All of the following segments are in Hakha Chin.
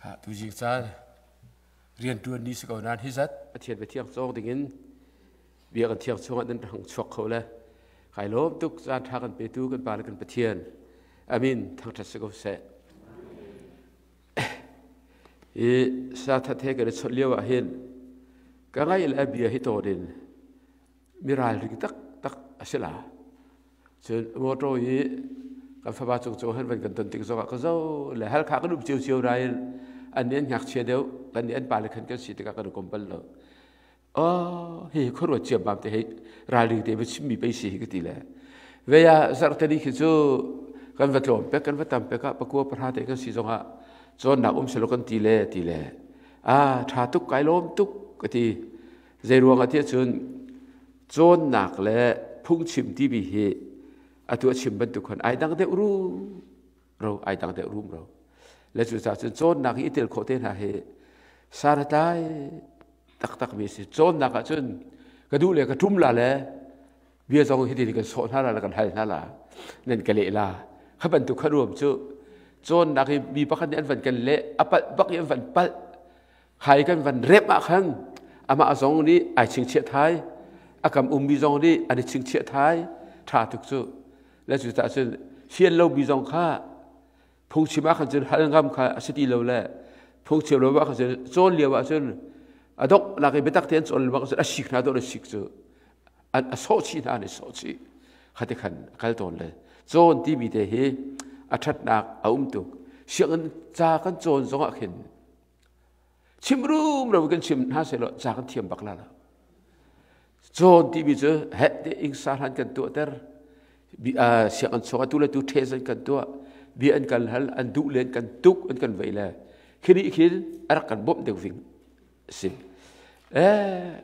Tuzing caan riantuan ni si ko nain hi zat Pathian biathiang cawng dingin bia kan thiang chungah nan hang chuak kho le kai lawm tuk. Caan tha kan petu kan pa le kan Pathian amin thangthat si ko seh. I sa that he kan i chawnh lio ah hin ka ngai le bia hi tawn in miral ring tak tak a si la. Cun motor hi kan fapa cung cung han van kan ton tik zongah ka zo le halkha kan um cio cio nain an nih an ngakchia deuh, kan nih an pale khan kan si tikah kan kom bal lo. Oh, hi khuaruat ciammam te hei ralring te va chimmi pei si hi ka ti le veya zarhteni khi cu kan va tlawm pek kan va tam pek ah pakua pahra te kan si zongah cawnnak um selo kan ti le ti le a tha tuk, kai lawm tuk ka ti. Zei ruang ah tiah cun cawnnak le phungchim timi hi atu a chim bantuk khan ai dang deuh ru ro, ai dang deuh rum ro le. Cucaah cun cawnnak hi i tel khawh te hna hi saratlai taktak mi si. Cawnnak ah cun ka duh le ka ṭum la le bia zong hi ti kan sawh hna la le kan hal hna la, nan ka leh la. Kha bantuk kha ruam cu cawnnak hi mi pakhat nih an van kan leh a palh bak i an van palh khai kan van rep ah khan amah zong nih ai chingchiah thai, a kam ummi zong nih an i chingchiah thai. Ṭha tuk cu le. Cucaah cun fian lomi zong kha phungchim ah khan cun hal ngam kha a si ti lo le phungchim lo ah khan cun cawn lio ah cun a dongh nak i biatak tein cawn lio ah cun a sik hna dawh, a sik cu a sawh chih hna, an i sawh chih khati khan a kal tawn le. Cawn timi te hi a ṭhatnak a um tuk. Sianginn ca kan cawn zong ah khin chim rumro kan chim hna selaw ca kan thiam bak la lo. Cawn timi cu heh te ingsa hlan kan tuahter, sianginn chung atu le tu ṭhes an kan tuah, bia an kan hal, an duh len kan tuk an kan vei le khini khin a rak kan bawmh deuh ving si.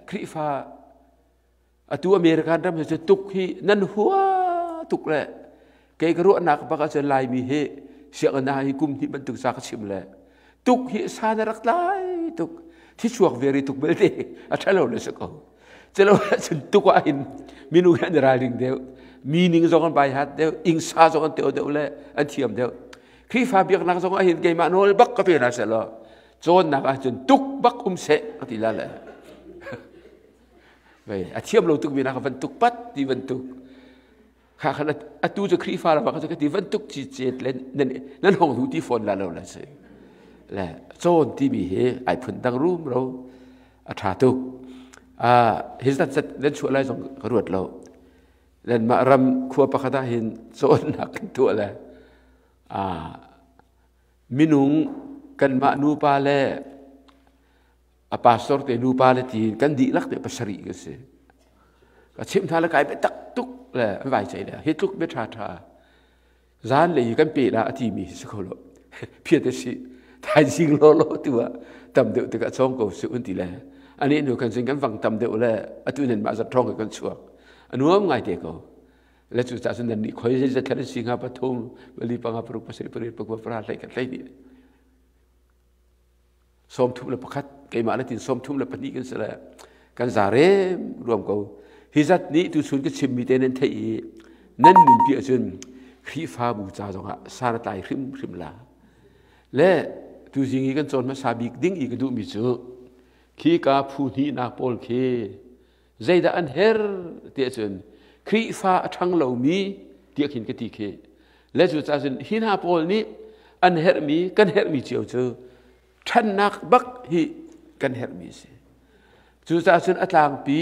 Khrihfa atu American ram cu tuk hi nan hua tuk le kei ka ruahnak bak ahcun Laimi hi sianginn ah hi kum hnih bantuk ca ka chim le tuk hi san a rak tlai tuk, thichuak veri tuk belte a ṭhalo le si ko. Celo ahcun tuk ah hin minung hi an ralring deuh, meaning zong an bai hat deuh, ingsa zong an teo deuh le an thiam deuh. Khrihfa biaknak zong ah hin keimah nawl bak ka pe hna seh law cawnnak ahcun tuk bak um seh ka ti la le vei a thiam lo tuk mi nak van tuk pat ti van tuk kha khan atu cu Khrihfa ram ah ka ti van tuk ci cet le nan nan hong hu ti fawn la lo la si le. Cawn timi hi ai phun dang rum ro a tha tuk. A hi zat zat nan chuah lai zong ka ruat lo. Nan mah ram khua pakhat ah hin cawnnak kan tuah le a minung kanmah nupa le a pastor te nupa le tiin kan dihlak te pasarih ka si. Ka chim hna le kai biatak tuk le an vai cei le hi tluk bia ṭha ṭha zan lei kan pe la a ti mi si kho lo, phiat a si thaizing law law tu ah tam deuh tikah chawng ko su un ti le ani nu kan sin kan vang tam deuh le atu nan mah zat ṭhawng kan chuak a nuam ngai te ko le. Cu ca cun nan nih khoi zei zat si nga pathum pali panga paruk pasarih pariat pakua pahra hlei khat hlei hnih 31, keimah le tin 32 kan si le kan za rem ruam ko. Hi zat nih tu chun ka chimmi te nan theih i nan nunpi ahcun Khrihfabu ca zongah san a tlai hrimhrim la le. Tu zing i kan cawn hmasa bik ding i ka duhmi cu khi ka phu hnihnak pawl khi zeidah an her ti ahcun Khrihfa a ṭhang lomi tiah khin ka ti khi le. Cu caah cun hi hna pawl nih an herhmi, kan herhmi cio cu ṭhannak bak hi kan herhmi a si. Cucaah cun a tlangpi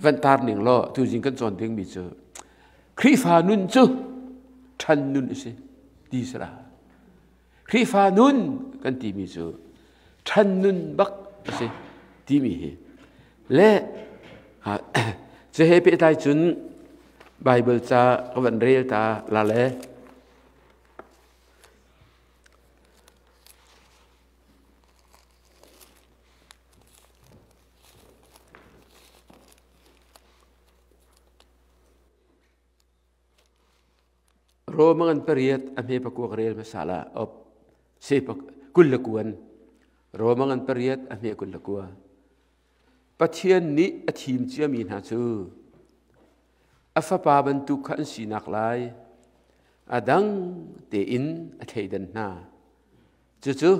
van tar ning law tuzing kan cawn dingmi cu Khrihfa nun cu ṭhan nun a si ti sara. Khrihfa nun kan timi cu ṭhan nun bak a si timi hi le. Cu he pehtlai cun Bible ca ka van rel ta la le. Rome ngan pariat a hme pakuak rel hmasa la op se pak kul le kuan. Rome ngan pariat a hme 29. Pathian nih a thim ciami hna cu a fapa bantuk kha an sinak lai a dang tein a thleidan hna. Cucu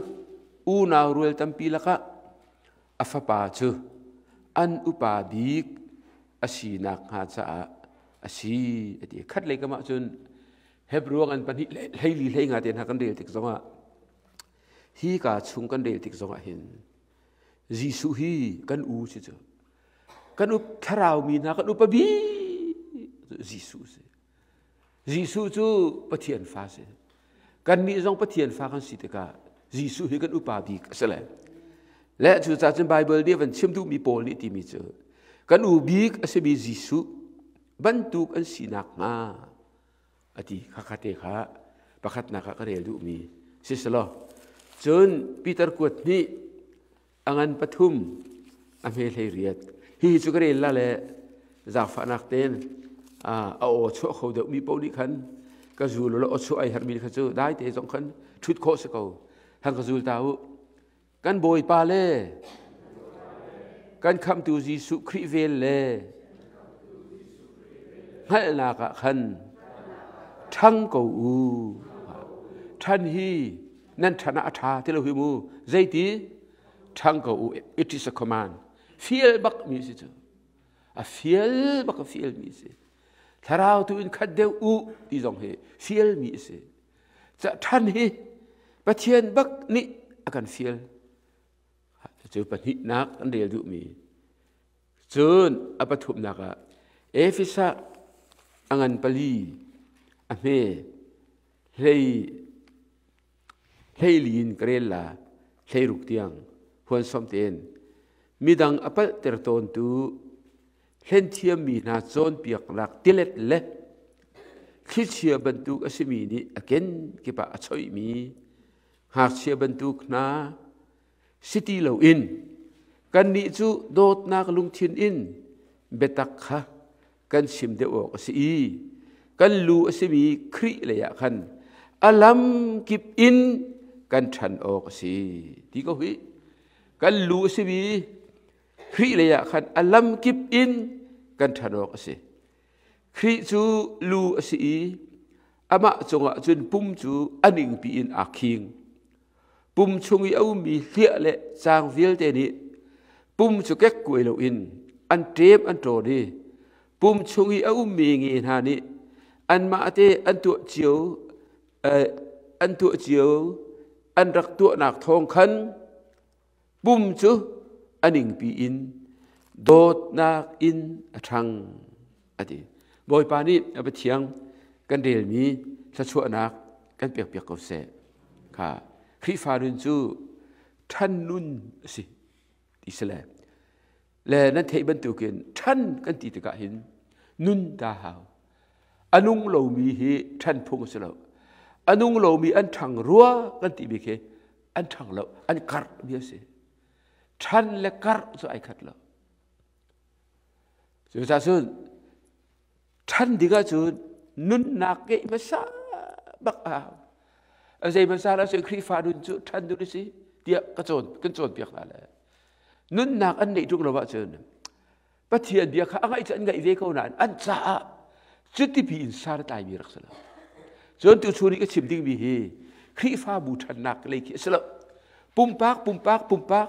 Unau rual tampi lakah a fapa cu an upa bik a sinak hnga caah a si a ti. Khat lei kam ah cun Hebrew an pahnih hleili hlei nga te hna kan rel tik zongah hi ka chung kan rel tik zongah hin Jesuh hi kan u si cu kan up thlarau mi hna kan upa bi Jesuh si. Jesuh cu Pathian fa si. Kannih zong Pathian fa kan si tikah Jesuh hi kan upa bik a si le. Le cucaah cun Baibal nih van chim duhmi Paul nih timi cu kan u bik a simi Jesuh bantuk an si nakhnga a ti khakha te kha pakhatnak ah ka rel duhmi si selaw. Cun Peter kuat nih a ngan pathum a hme hlei riat hihi cu ka rel la le zaangfahnak ten a aw chuah kho deuh mi paoh nih khan ka zul lo aw chuah ai hermi kha cu dai te zong khan ṭhut khawh si ko hang ka zul ta u kan bawipa le kan khamtu Jesuh Khrih vel le hngalhnak ah khan ṭhang ko u ṭhan hi Nan ṭhan ah a ṭha ti lo hi mu. Zeiti? Ṭhang ko u. It is a command. Fial bak mi si cu. A fial bak a fial mi si. Thlarau tu in khat deuh u ti zong hi fial mi si. Ca ṭhan hi Pathian bak nih a kan fial. Cu pahnihnak an rel duhmi. Cun a pathumnak ah Efesa a ngan pali a hme hlei hleili in ka rel la hleiruk tiang huan som tein midang a palhter tawntu hlenthiammi hna cawnpiaknak tilet le thlichia bantuk a simi nih a kenkip ah a choihmi ngakchia bantuk hna si ti loin kannih cu dawtnak lungthin in biatak kha kan chim deuh awk a si i kan lu a simi Khrih lei ah khan a lam kip in kan ṭhan awk a si ti ko hi. Kan lu a simi Khrih lei ah khan a lam kip in kan ṭhan awk a si. Khrih cu lu a si i amah cungah cun pum cu a ningpi in aa khing. Pum chung i a ummi hliah le caang vialte nih pum cu kekkuai loin an ṭem an ṭawn i pum chung i a ummi nge hna nih anmah te an tuah cio an tuah cio an rak tuahnak thawng khan pum cu a ningpi in dawtnak in a ṭhang a ti. Bawipa nih a Pathiang kan relmi thluachuahnak kan pekpiak ko seh. Kha Khrihfa nun cu ṭhan nun a si ti si le le nan theih bantukin ṭhan kan ti tikah hin nun ta hau. A nung lomi hi ṭhan phung a si lo. A nung lomi an ṭhang rua kan timi khi an ṭhang lo, an karh mi a si. Ṭhan le karh cu ai khat lo. Cucaah cun ṭhan ding ahcun nunnak ngeih hmasa bak a hau. A zei hmasa lah cun Khrihfa nun cu ṭhan nun a si tiah ka cawn kan cawnpiak hna le nunnak an neih ṭung lo ahcun Pathian bia kha a ngaih cu an ngaih ve ko nain an caah cutipi in san a tlaimi rak si lo. Cun tuchun i ka chim dingmi hi Khrihfabu ṭhannak lei khi a si lo. Pumpak, pumpak, pumpak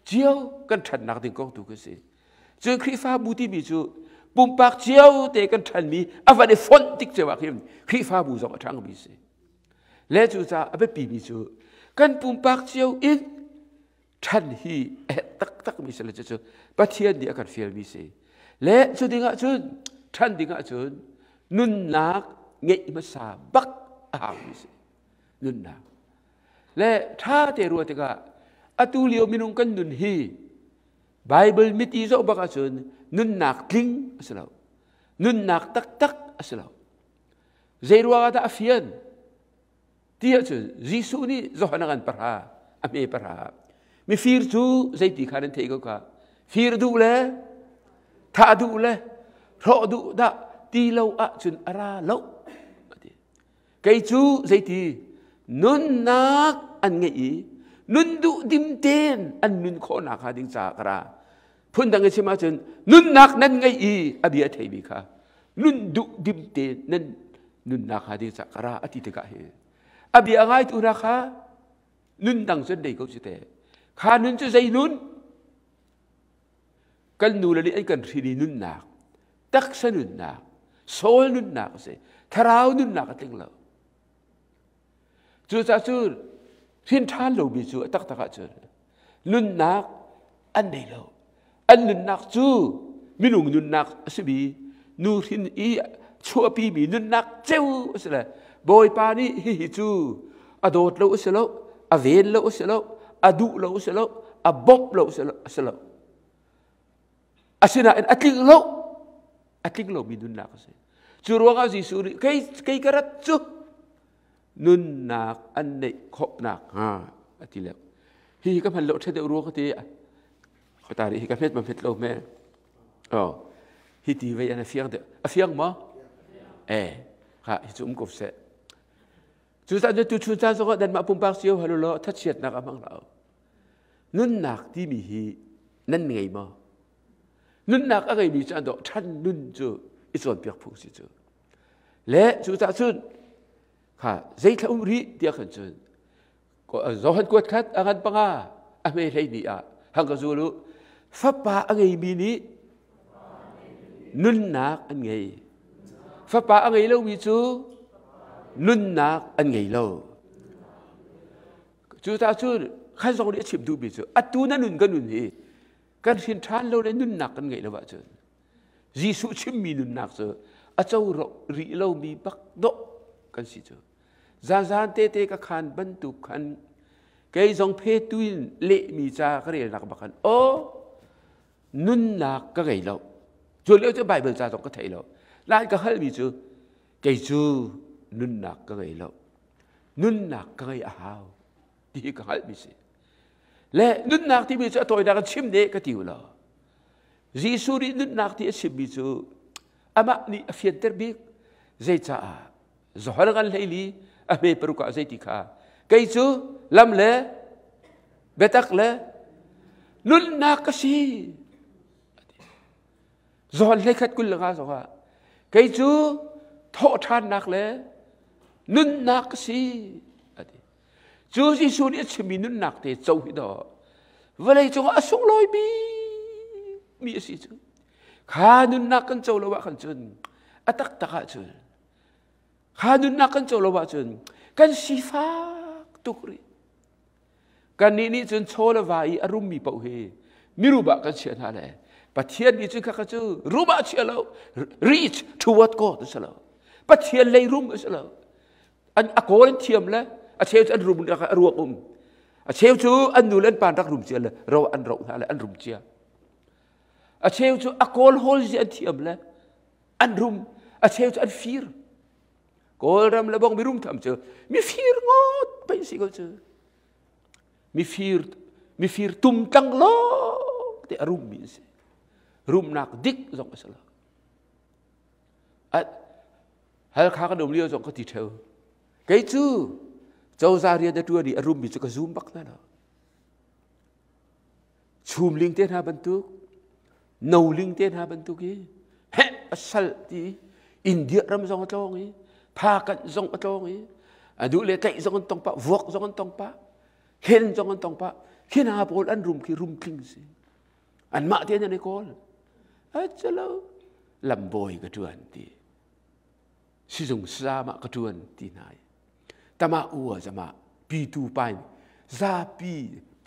cio kan ṭhannak ding kong tu khi si. Cun Khrihfabu timi cu pumpak cio te kan ṭhanmi a van i fonh tik cio ah khin Khrihfabu zong a ṭhangmi si. Le cucaah a biapimi cu kan pumpak cio in ṭhan hi a herh taktakmi si le cucu Pathian nih a kan fialmi si. Le cu dingah cun ṭhan dingah cun nunnak ngeih hmasa bak a haumi si. Nunnak. Le ṭha te ruah tikah atu lio minung kan nun hi Bible mit i zoh bak ahcun nunnak tling a si lo. Nunnak taktak a si lo. Zei ruangah dah a fian? Ti ahcun Jesuh nih Johan a kan pahra, a hme pahra. Mifir cu zeiti kha nan theih ko kha. Fir duh le thah duh le hrawh duh dah ti lo ahcun a ra lo. Kei cu zeiti nunnak an ngeih i nun duh dim tein an nun khawhnak hnga ding caah ka ra. Phundang in chim ahcun nunnak nan ngeih i a bia a theimi kha nun duh dim tein nan nunnak hnga ding caah ka ra a ti tikah hi a bia a ngaitu hna kha. Nun dang cun nei ko cu te. Kha nun cu zei nun? Kan nu le nih an kan hrin i nunnak, taksa nunnak, soul nunnak a si. Thlarau nunnak a tling lo. Cucaah cu hrin ṭhan lomi cu a taktak ahcun nunnak an nei lo. An nunnak cu minung nunnak a simi nu hrin i chuahpimi nunnak ceu a si le Bawipa nih hihi cu a dawt lo a si lo, a ven lo a si lo, a duh lo a si lo, a bawmh lo a si lo. Asinain a tling lo, a tling lomi nunnak a si. Cu ruangah Jesuh nih kei, kei ka rat cu nunnak an neih khawh nakhnga a ti le. Hi ka hman lo ṭha deuh rua ka ti. Ka hi ka hmet ma hmet lo me. Oh, hi ti vei an a fiang deuh. A fiang maw? Eh, kha hi cu um ko seh. Cu caan cu tu chun caan zongah nanmah pumpak cio halu law thachiatnak a hmang lo. Nunnak timi hi nan ngei maw? Nunnak a ngeimi cu an dawh ṭhan nun cu i cawnpiak phung si cu. Le cu cah cun kha zeithla um rih tiah khan cun Johan kuat khat a ngan panga a hme hlei ni ah hang ka zul u fapa a ngeimi nih nunnak an ngei. Fapa a ngei lomi cu nunnak an ngei lo. Cucaah cun khan zong nih a chim duhmi cu atu na nun ka nun hi kan hrin ṭhan lo le nunnak kan ngeih lo ahcun Jesuh chimmi nunnak cu a co rih lomi bak dawh kan si cu. Zanzan tete ka khan bantuk khan kei zong phetu in lehmi ca ka relnak bak khan aw nunnak ka ngei lo. Cu lio cu Bible ca zong ka thei lo. Lai ka halmi cu kei cu nunnak ka ngei lo. Nunnak ka ngei a hau ti hi ka hngalhmi si. Le nunnak timi cu a tawinak in chim ne ka ti u law. Jesuh nih nunnak ti a chimmi cu amah nih a fianter bik. Zeicaah? Johan kan hleili a hme paruk ah zeiti kha kei cu lam le biatak le nunnak ka si. Johan hleikhat kul le nga zongah kei cu thawhṭhannak le nunnak ka si a ti. Cu Jesuh nih a chimmi nunnak te co hi dawh vawlei cungah a sunglawi bikmi a si cu. Kha nunnak kan co lo ah khan cun a taktak ahcun kha nunnak kan co lo ahcun kan sifak tuk rih. Kannih nih cun chaw le va i a rummi paoh hi mirum ah kan chiah hna le Pathian nih cun khakha cu rum ah chia lo reach toward God a si lo Pathian lei rum a si lo an a kawl an thiam le a cheu cu an rum a ruak um a cheu cu an nu le an pa rak rum cia le ro an roh hna le an rum cia a cheu cu a kawl hawl zi an thiam le an rum a cheu cu an fir Kawlram le bong mirum tham cu mifir ngawt pei si ko cu. Mifir mifir tum tlang lawng te a rummi an si. Rumnak dik zong a si lo. Halkha kan um lio zong ka ti theo. Kei cu cozah rian a ṭuan i a rummi cu ka zum bak hna lo. Chumling te hna bantuk, noling te hna bantuk i heh a sal ti India ram zong a tlawng i phakanh zong a tlawng i a duh le tlaih zong an tong pah vuak zong an tong pah hlen zong an tong pah khi hna pawl an rum khi rum tling si anmah te an i kawl a chalo lambawi ka tuan ti sizung sama ka tuan ti hna tama ua zama pitu pain zapi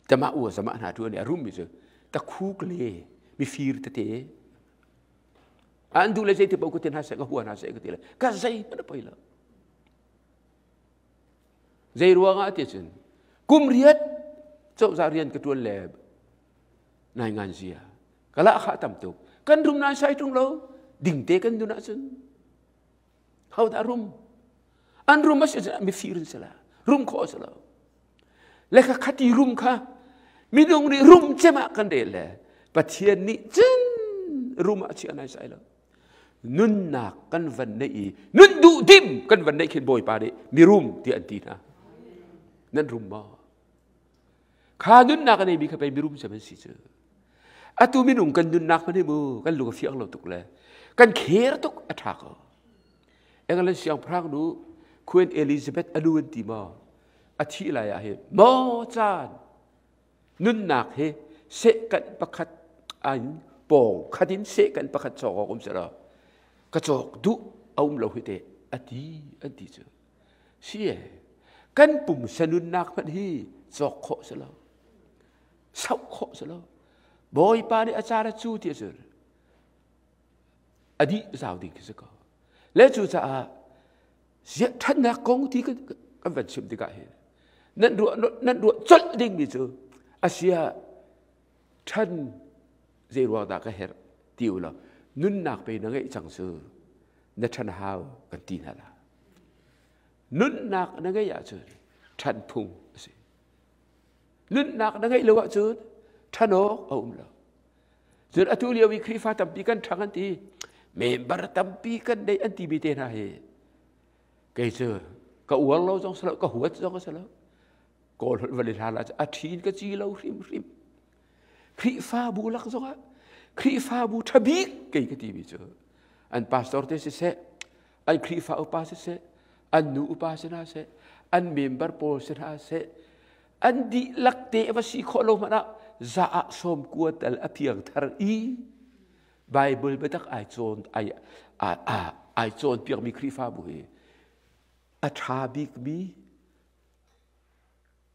tama ua zama hna tuan i a rum mi cu takhuk le mifir tete an duh le zei ti paoh ka ti hna seh ka hua hna seh ka ti le ka zei hmanh a poi lo zei ruangah ti cun kum riat cozah rian ka tuan le nai ngan zia kala kha tam tuk kan rum nai sai tung lo dingte kan dun ahcun ho dah rum an rum a si mifir in si la rum khawh a si lo le kha khati rum kha minung nih rum cem ah kan rel le Pathian nih cun rum ah chia nai sai lo nunnak kan van neih i nun duh dim kan van neih khin Bawipa nih mirum tiah an ti hna nan rum maw Kha nunnak a neimi kha pei mirum cem an si cu. Atu minung kan nunnak hmanh hi mu kan lung a fiang lo tuk le kan kher tuk a ṭha ko. England siangpahrang nu Queen Elizabeth a nu an ti maw? A thih lai ah hin maw caan nunnak hi sehkanh pakhat an pawng khat in sehkanh pakhat cawk awk um selaw ka cawk duh a um lo hi te a ti an ti cu si e. Kan pumsa nunnak hmanh hi cawk khawh si lo, sauh khawh si lo. Bawipa nih a caan a cu ti a a dih zau ding khi si ko. Le cu caah ziah ṭhatnak kong ti kan van chim tikah hin nan ruah nan ruah colh dingmi cu asia ṭhan zei ruang dah ka herh ti u law, nunnak pe na ngeih cang cu na ṭhan hau kan ti hna la. Nunnak na ngeih ahcun ṭhan phung a si. Nunnak na ngeih lo ahcun ṭhan awk a um lo. Cun atu lio i Khrihfa tampi kan ṭhang an ti, member tampi kan nei an timi te hna hi kei cu ka uar lo zong si lo, ka huat zong a si lo. Kawl holh vali hla la a ṭhin ka ci lo hrimhrim. Khrihfabu lak zongah Khrihfabu ṭha bik kei ka timi cu an pastor te siseh, an Khrihfa upa siseh, an nu upa si hna seh, an member pawl si hna seh, an dihlak te va si khawh lo hmanh ah za ah sawm kua tal a piang thar i Bible biatak ai cawn ai ai cawn piakmi Khrihfabu hi a ṭha bikmi,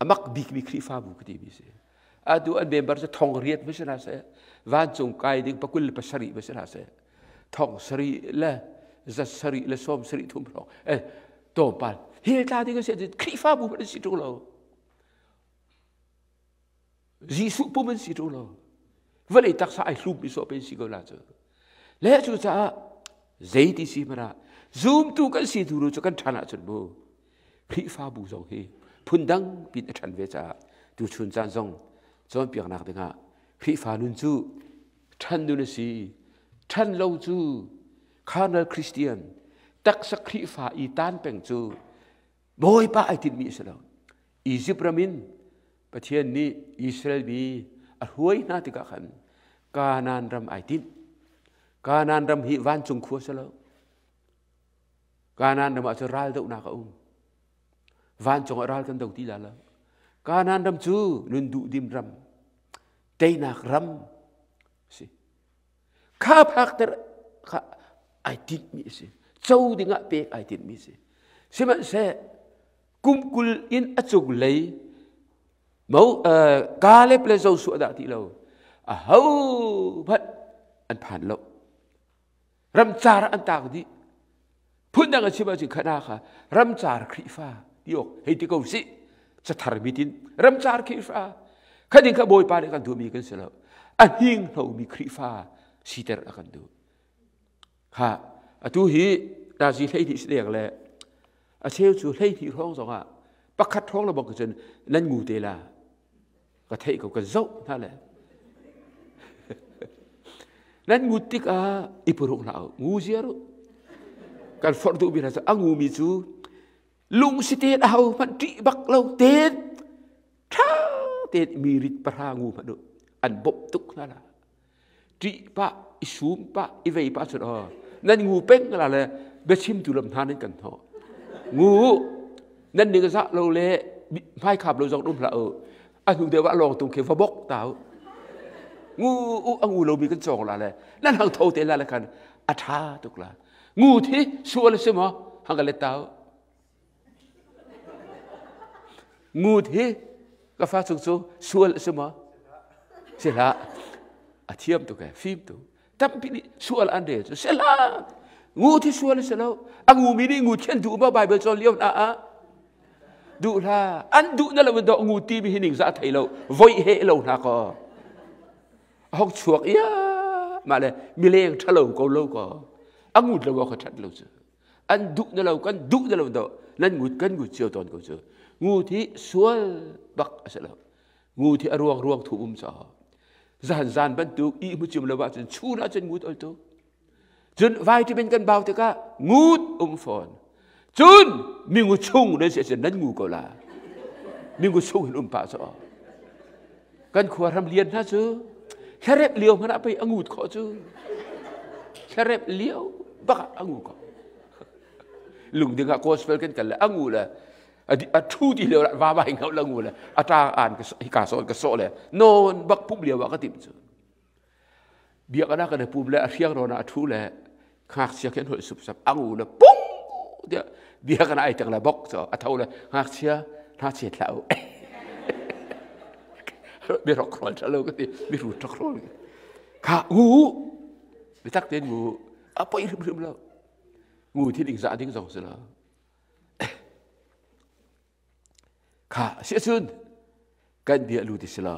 a mak bikmi Khrihfabu ka timi si. Atu an member cu thong riat va si hna seh, vancung kai ding pakul le pasarih va si hna seh, thong sarih le za sarih le sawm sarih thum hrawng eh tlawmpal hell tla ding a si. Khrihfabu hmanh an si ṭung lo, Jesuh pum an si ṭung lo, vawlei taksa ai hlum mi sawh pe si ko la cu. Le cu caah zeiti si hmanh ah zumtu kan si tu cu kan ṭhan ahcun mu Khrihfabu zong hi phundang pin a ṭhan ve caah tu chun caan zong cawnpiaknak dingah Khrihfa nun cu ṭhan nun a si. Ṭhan lo cu carnal Christian, taksa Khrihfa i tan peng cu Bawipa ai tinhmi a si lo. Egypt ram in Pathian nih Israel mi a hruai hna tikah khan Kanaan ram ai tinh. Kanaan ram hi vancung khua si lo. Kanaan ram ah cu ral dohnak a um. Vancung ah ral kan do ti la lo. Kanaan ram cu nun duhdim ram, teinak ram si. Kha phakter kha ai tinhmi a si. Co dingah pek ai tinhmi a si. Sihmanhseh kum 20 in a cung lei mo Kaleb le Joshua dah ti lo aho hmanh an phan lo. Ramcar an tak dih. Phundang a chim ahcun khana kha ramcar Khrihfa ti awk hei ti ko sih. Cathar mitin ramcar Khrihfa khading kha Bawipa nih kan duhmi kan si lo. A hninghnomi Khrihfa siter a kan duh. Ha atu hi nazi 12 si dek le a cheu cu 12 hrawng zongah pakhat hrawng le bang cun nan ngu te la. Ka theih ko, ka zoh hna le nan ngut tikah i puruk hlah u, ngu ziar u. Kan forh duhmi hna cu a ngumi cu lung si ten a ho hmanh ṭih bak lo ten ṭha ten mi rit pahra ngu hmanh u, an bawmh tuk hna la. Ṭih pah i sum pah i vei pah cun aw nan ngu peng la le biachimtu lam hna nan kan hnawh. Ngu nan ning zah lo le hmaikhap lo zong um hlah u, a hnu deuh ah lawng tung khi va bok ta u. Ngu u a ngu lomi kan cawng la le nan hang tho te la le khan a ṭha tuk la. Ngu thi sual si maw hang ka let ta u. Ngu thi ka fa chung cu sual si maw? Si hlah. A thiam tuk e, fim tuk. Tampi nih sual an rel cu si hlah. Ngu thi sual si lo. A ngu mi nih ngu thian duh ma Bible cawn lio na ah duh hlah. An duh na lo in do ngu ti mi hi ning za thei lo. Voi he lo hna ko. A hok chuak ia mah le mileng ṭhalo ko lo ko. A ngut lo ka ṭhat lo cu. An duh na lo, kan duh na lo do nan ngut, kan ngut cio tawn ko cu. Ngut hi sual bak a si lo. Ngut hi a ruang ruang thu um caw zan zan bantuk i mu chim lo ahcun chun ahcun ngut ol tu. Cun vitamin kan bau tikah ngut um fawn. Cun mingu chung nan si ahcun nan ngu ko la. Mingu chung in um pah caw kan khua ram lian hna cu thlarep lio hmanh ah pei a ngut khawh cu. Thlarep lio bak ah a ngu ko. Lungding ah gospel kan kal le a ngu le. A thu ti lio va va hing la ngu le a ta an ka hika so ka so le non bak pum lio wa ka tim chu. Biak ana kan pum le a hriang ro na a thu le ngakchia khen hoi sup sap angu le pung dia biak ana ai tang la bok cho a tho le ngakchia na che thlau. Mi rok rol thalo ka ti mi ru tok rol. Kha ngu bitak ten ngu a poi hrim hrim lo. Ngu thi ding za ding zong si lo. Kha si cun kan bia lu ti si lo.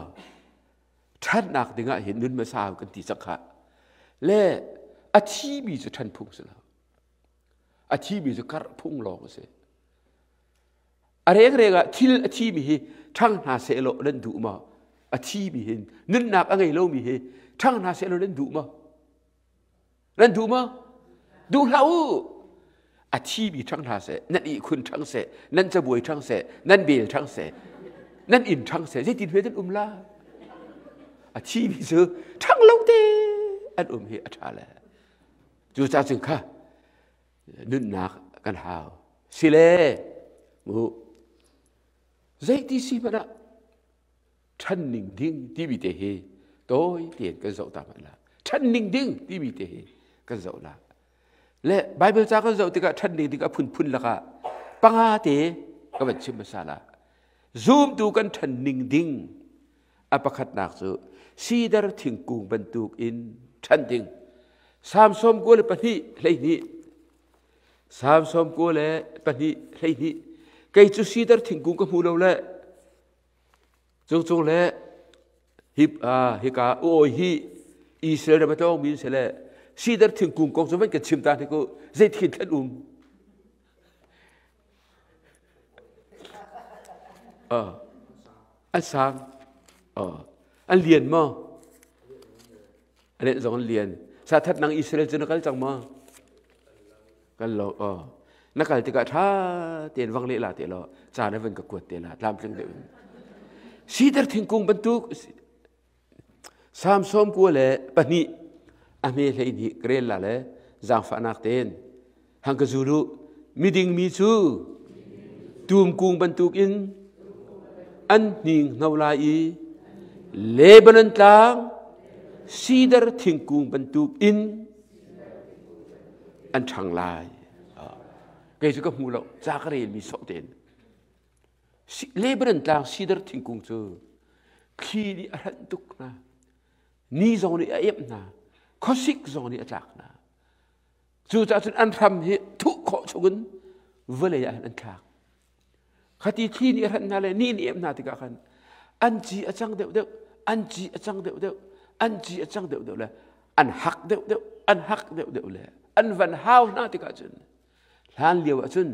Ṭhatnak dingah hin nun hmasa kan ti cang kha. Le a thimi cu ṭhan phung si lo. A thimi cu karh phung lawng a si. A rengreng ah thil a thimi hi ṭhang hna sehlaw nan duh maw? A thimi hin nunnak a ngei lomi hi ṭhang hna sehlaw nan duh maw? Nan duh maw? Duh hlah u. A thimi ṭhang hna seh, nan ihkhun ṭhang seh, nan cabuai ṭhang seh, nan bel ṭhang seh, nan inn ṭhang seh, zeitin hme nan um la? A thimi cu ṭhang lo te an um hi a ṭha le. Cucaah cun kha nunnak kan hau. Sile, mu zeiti si hmanh ah ṭhan ning ding timi te hi tawi tein kan zoh ta hmanh la ṭhan ning ding timi te hi kan zoh la le Bible ca kan zoh tikah ṭhan ning ding a phunphun lakah panga te ka van chim hmasa la zumtu kan ṭhan ning ding a pakhatnak cu sidar thingkung bantuk in ṭhan ding Salm 92 12 Salm 92 12 kei cu sidar thingkung ka hmu lo le Cungcung le hika awi hi Israel ram a tlawngmi an si le sidar thingkung kong cu van kan chim ta hnik u zeithin thlen um. An sang. An lian maw? A leh zong an lian. Sa that nang Israel cu na kal cang maw? Kal lo. Na kal tikah ṭha tein vang lehla te law ca na van ka kuat te la tlamtling deuh in. Sidar thingkung bantuk Salm 92 a hme 12 ka rel la le zaangfahnak tein hang ka zul u miding mi cu tumkung bantukin an hning hno lai i Lebanon tlang sidar thingkung bantukin an ṭhang lai. Kei cu ka hmu lo, ca ka relmi sawh tein. Lebanon tlang sidar thingkung cu thli nih a hranh tuk hna. Ni zong nih a emh hna. Khuasik zong nih a tlak hna. Cucaah cun an hram hi thuh khawh chungin vawlei ah hin an thlak. Khati thli nih a hranh hna le ni nih a emh hna tikah khan an ci a cang deuhdeuh, an ci a cang deuhdeuh, an ci a cang deuhdeuh le an hak deuhdeuh, an hak deuhdeuh le an van hau hna tikah cun hlan lio ah cun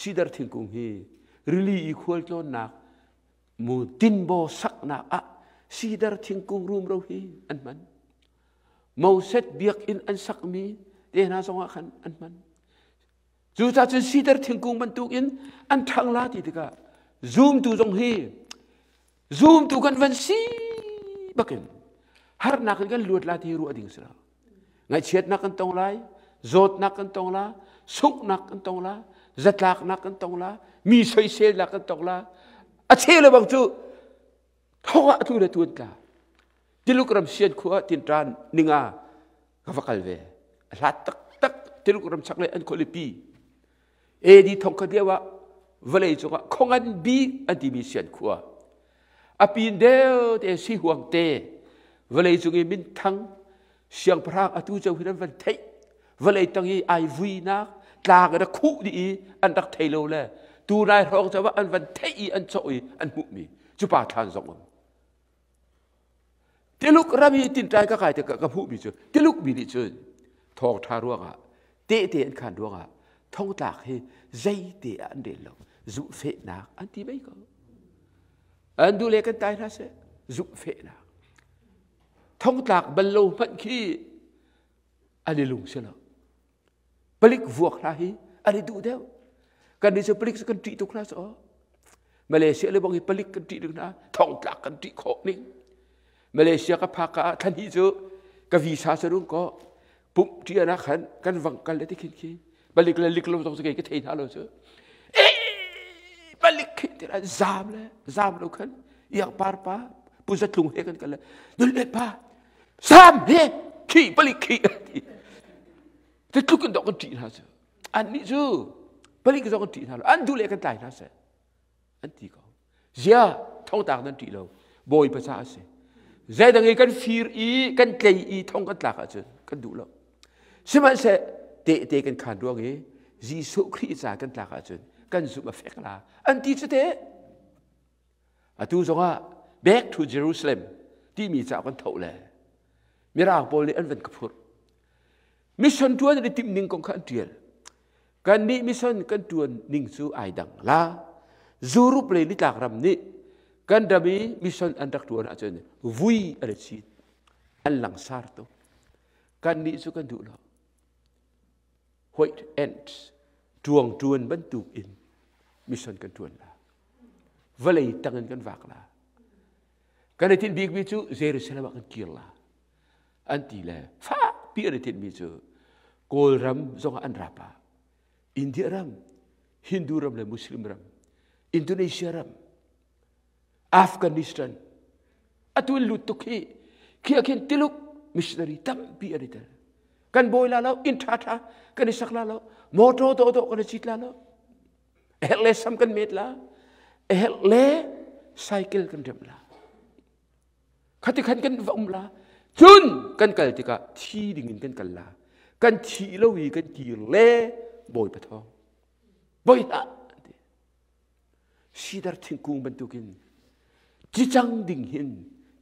sidar thingkung hi rili i khualtlawnnak mu tinbaw saknak ah sidar thingkung rumro hi an hman. Moses biakinn an sakmi te hna zongah khan an hman. Cucaah cun sidar thingkung bantukin an ṭhang la ti tikah zumtu zong hi zumtu kan van si bakin harnak in kan luat la ti ruah ding si lo. Ngaihchiatnak kan tong lai, zawtnak kan tong la, sunghnak kan tong la, zatlaknak kan tong la, mi soiselnak kan tong la. A cheu le bang cu thong ah tu le tu an tla. Tiluk ram sian khua tinṭan ninga ka va kal ve. A hlat taktak Tiluk ram chaklei an khualipi. AD thongkhat lio ah vawlei cungah khongan bik an timi sian khua. A pin deu te si huang te vawlei cung i minthang siangpahrang atu ceu hin an van theih. Vawlei tang i ai vuinak tlang in a khuh dih i an rak thei lo le tu nai hrawng caah an van theih i an cawh i an hmuhmi cu pa thlan zong um. Tiluk ram i tinṭai ka kai tikah ka hmuhmi cu Tiluk mi nih cun thawngṭha ruangah tehte an khan ruangah thongtlak hi zeite ah an rel lo zumhfehnak an ti mei ko an duh le kan tai hna seh zumhfehnak thongtlak bal lo hmanh khi an i lung si lo Palik vuak hna hi an i duh deuh. Kan nih cu palik cu kan ṭih tuk hna cu. Malaysia le bang hi palik kan ṭih ning hna, thongtlak kan ṭih khawh ning. Malaysia ka phak ah thla hnih cu ka visa cu rung kaw pumh ṭian ah khan kan vang kal le ti khin khi palik le lik lo zong cu kei ka thei hna lo cu. Eh, palik. Palik khi ti an zam le zam lo khan iang par pa pu zatlung he kan kal le nul le pa zam he khi palik khi ti te tluk in dok kan ṭih hna cu an nih cu palik zong kan ṭih hna lo an duh le kan tlai hna seh an ti ko zia thongtak nan ṭih lo bawipa ca a si zeidang i kan fir i kan tlei i thong kan tlak ahcun kan duh lo sihmanhseh tehte kan khan ruang i Jesuh Khrih ca kan tlak ahcun kan zumh a fek la an ti cu te atu zongah back to Jerusalem timi ca kan tho le mirang pawl nih an van ka phurh mission tuan an i timh ning kong kha an tial Kannih mission kan ṭuan ning cu ai dang la. Europe le nitlak ram nih kan ram i mission an rak ṭuan ahcun vui an i chit. An langsar tuk. Kannih cu kan duh lo. White ants ṭuang ṭuan bantuk in mission kan ṭuan la. Vawlei tang in kan vak la. Kan i tinh bikmi cu Jerusalem ah kan kir la. An ti le fakpi an i tinhmi cu Kawlram zongah an rap ah India ram, Hindu ram le Muslim ram, Indonesia ram, Afghanistan, atu in lut tuk hi khi ah khin Tiluk missionary tampi an i tel. Kan bawi la lo, inn ṭha ṭha kan i sak la lo, motor dawh dawh kan i cit la lo, a herh le sam kan met la, a herh le cycle kan remh la. Khati khan kan va um la. Cun kan kal tikah thi dingin kan kal la. Kan thi lo i kan kir le Bawipa thawng. Bawi hlah ti. Sidar thingkung bantukin cicang ding hin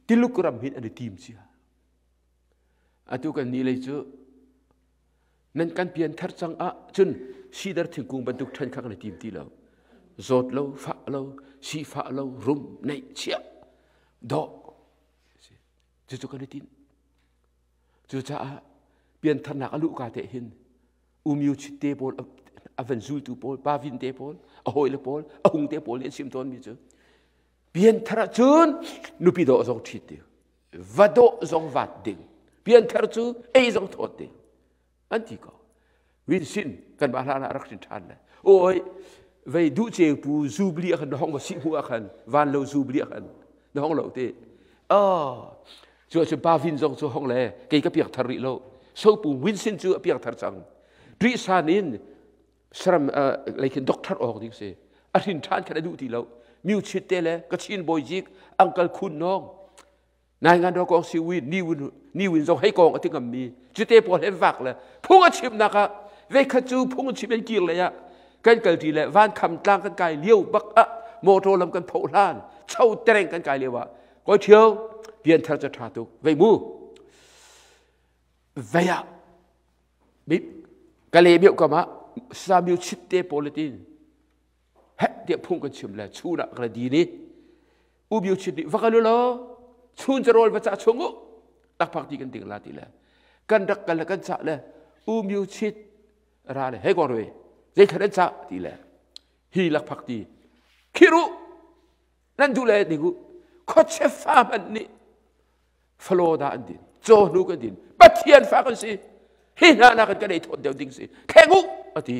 Tiluk ram hin an i tim cia. Atu kan ni lei cu nan kan pian thar cang ah cun sidar thingkung bantuk ṭhen kha kan i tim ti lo. Zawt lo, fah lo, sifah lo, rum, neih, chiah, dawh. Cucu kan i tinh. Cucaah piantharnak a luhka te hin umyu chit te pawl a van zultu pawl, pa vin te pawl, a hawile pawl, a hung te pawl nih an sim tawnmi cu pianthar ah cun nupi dawh zong ṭhit ding va dawh zong vat ding pianthar cu ei zong thawt ding an ti ko winsin kan mah hlan ah rak hrin ṭhan le oi vei duh ceu pu zubli ah khan na hong va si hmu ah khan van lo zubli ah khan na hong lo te oh cu cu pa vin zong cu hong le kei ka piak thar rih lo so pu winsin cu a piak thar cang ṭih san in saram lei khin doctor awk ding si a hrin ṭhan khan a duh ti lo miu chit te le kachin bawi zik angkal khun nong nai ngan ro kong si win ni win ni win zong hei kong a ti ngam mi cute pawl he vak le phung a chim nak ah veikhat cu phung chim in kir le ah kan kal ti le van kham tlang kan kai lio bak ah motor lam kan pho hlan cho tereng kan kai lio ah koi thio pian thar cha tha tuk vei mu vei ah Kale mioh kam ah Samuel chitte politin heh tiah phung kan chim le chun ah kan di ni ubiu chit nih va kal law chun carol va cah chung u lakphak ti kan ding la ti le kan rak kal le kan cah le umiu chit ra le hei kong rui zei thlan an cah ti le hi lakphak ti khiru nan duh le ding u khuachia fa hmanh nih falo dah an din caw hnu kan din pathian fa kan si hi hna na kan kan ei thawt deuh ding si kheng u ati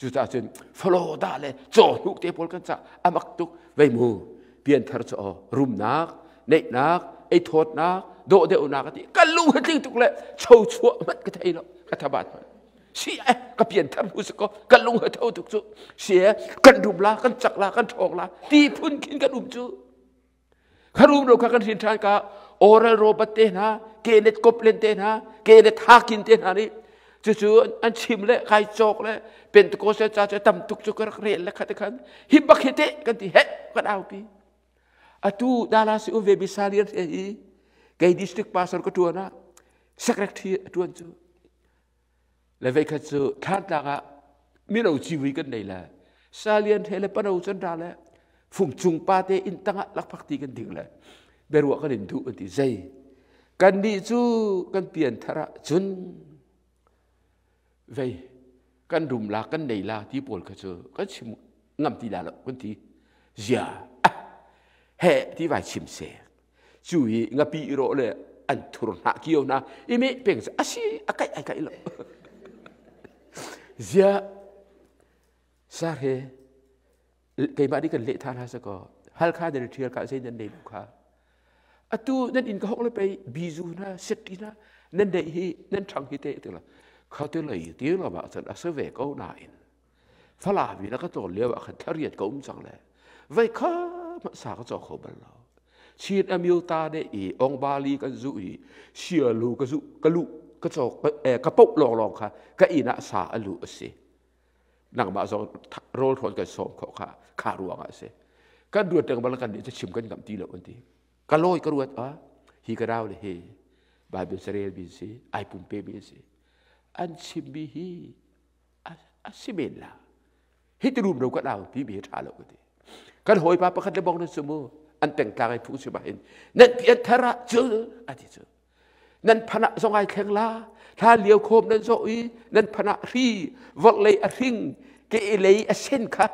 cucaah cun falo dah le caw hnuk te pawl kan cah amak tuk vei mu pian thar cu rumnak neihnak ei thawtnak dawh deuhnak ati kan lung he tling tuk le cho chuah hmanh ka thei lo ka thabat hmanh si eh ka pian thar hu ko kan lung he tho tuk cu si eh kan rum la kan cak la kan ṭhawng la ti phun khin kan um cu Kharum lo kha kan hrin ṭhan ka oral robot te hna Kenneth Copeland te hna Kenneth Hagin te hna nih cucu an chim le kai cawk le Pentecost ca cu tam tuk cu ka rak rel le kha te khan hi bak hi te kan ti he kan aupi atu Dallas um ve misalian he hi kei district pastor ka tuan ah secretary a tuan cu Le veikhat cu Thlantlang ah mino civui kan nei le salian he le pano can ra le fungcung pa te inn tangah lakphak ti kan ding le beruah kan in duh an ti zei kan nih cu kan pian thar ah cun vei kan rum la kan nei la ti pawl kha cu kan chim ngam ti la lo kan ti zia ah he ti vai chim se cu hi ngapi rawh le an thur hna kio hna imi peng asi a kai ai kai lo zia sar he. Keimah nih kan leh than ha sakaw. Halkha nan thial ka zei nan nei lu kha. Atu nan inn ka hok le pei bizu na set na nan nei hi nan thang hi te te la. Kha te lei ti la ma chan asa ve ko na in. Fala mi la ka tol leo ah khan thariat ka um chang le. Vai kha ma sa ka cho kho bal lo. Chin amyo ta de i ong bali kan zu i sia lu ka zu ka lu ka cho ka pok long long kha ka ina sa alu asi. Nangmah zong rawl thawn kan sawm kho kha kha ruang ah si kan ruat deng bal kan nih chim kan ngam ti lo an ti ka lawi ka ruat a hi ka rau le hi Bible carel mi si ai pumpe mi si an chim mi hi a si men la hi ti rum ro ka dau ti mi tha lo ka ti kan hawi pa pakhat le bong na sumu an pengtlang ai phung chim ah hin nan pian thar ah cu a ti cu Nan phanah zong ai thleng la. Thla lio khom nan zawh i nan phanah hri vorhlei a hring ke lei a sen kha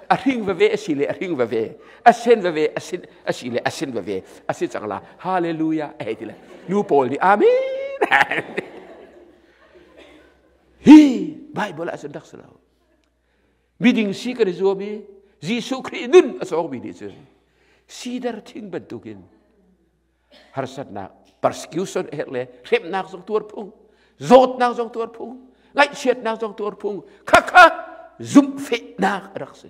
a hring veve a si le a hring veve a sen veve a sin a si le a sen veve a si cang la. Hallelujah hei ti le nu pawl nih amen. Hi Bible ah cun rak si lo. Miding si kan i zuam i Jesuh Khrih nun a cawngmi nih cun sidar thing bantukin harsatnak persecution a herh le hremnak zong tuar phung zawtnak zong tuar phung ngaihchiatnak zong tuar phung khakha zumhfehnak a rak si.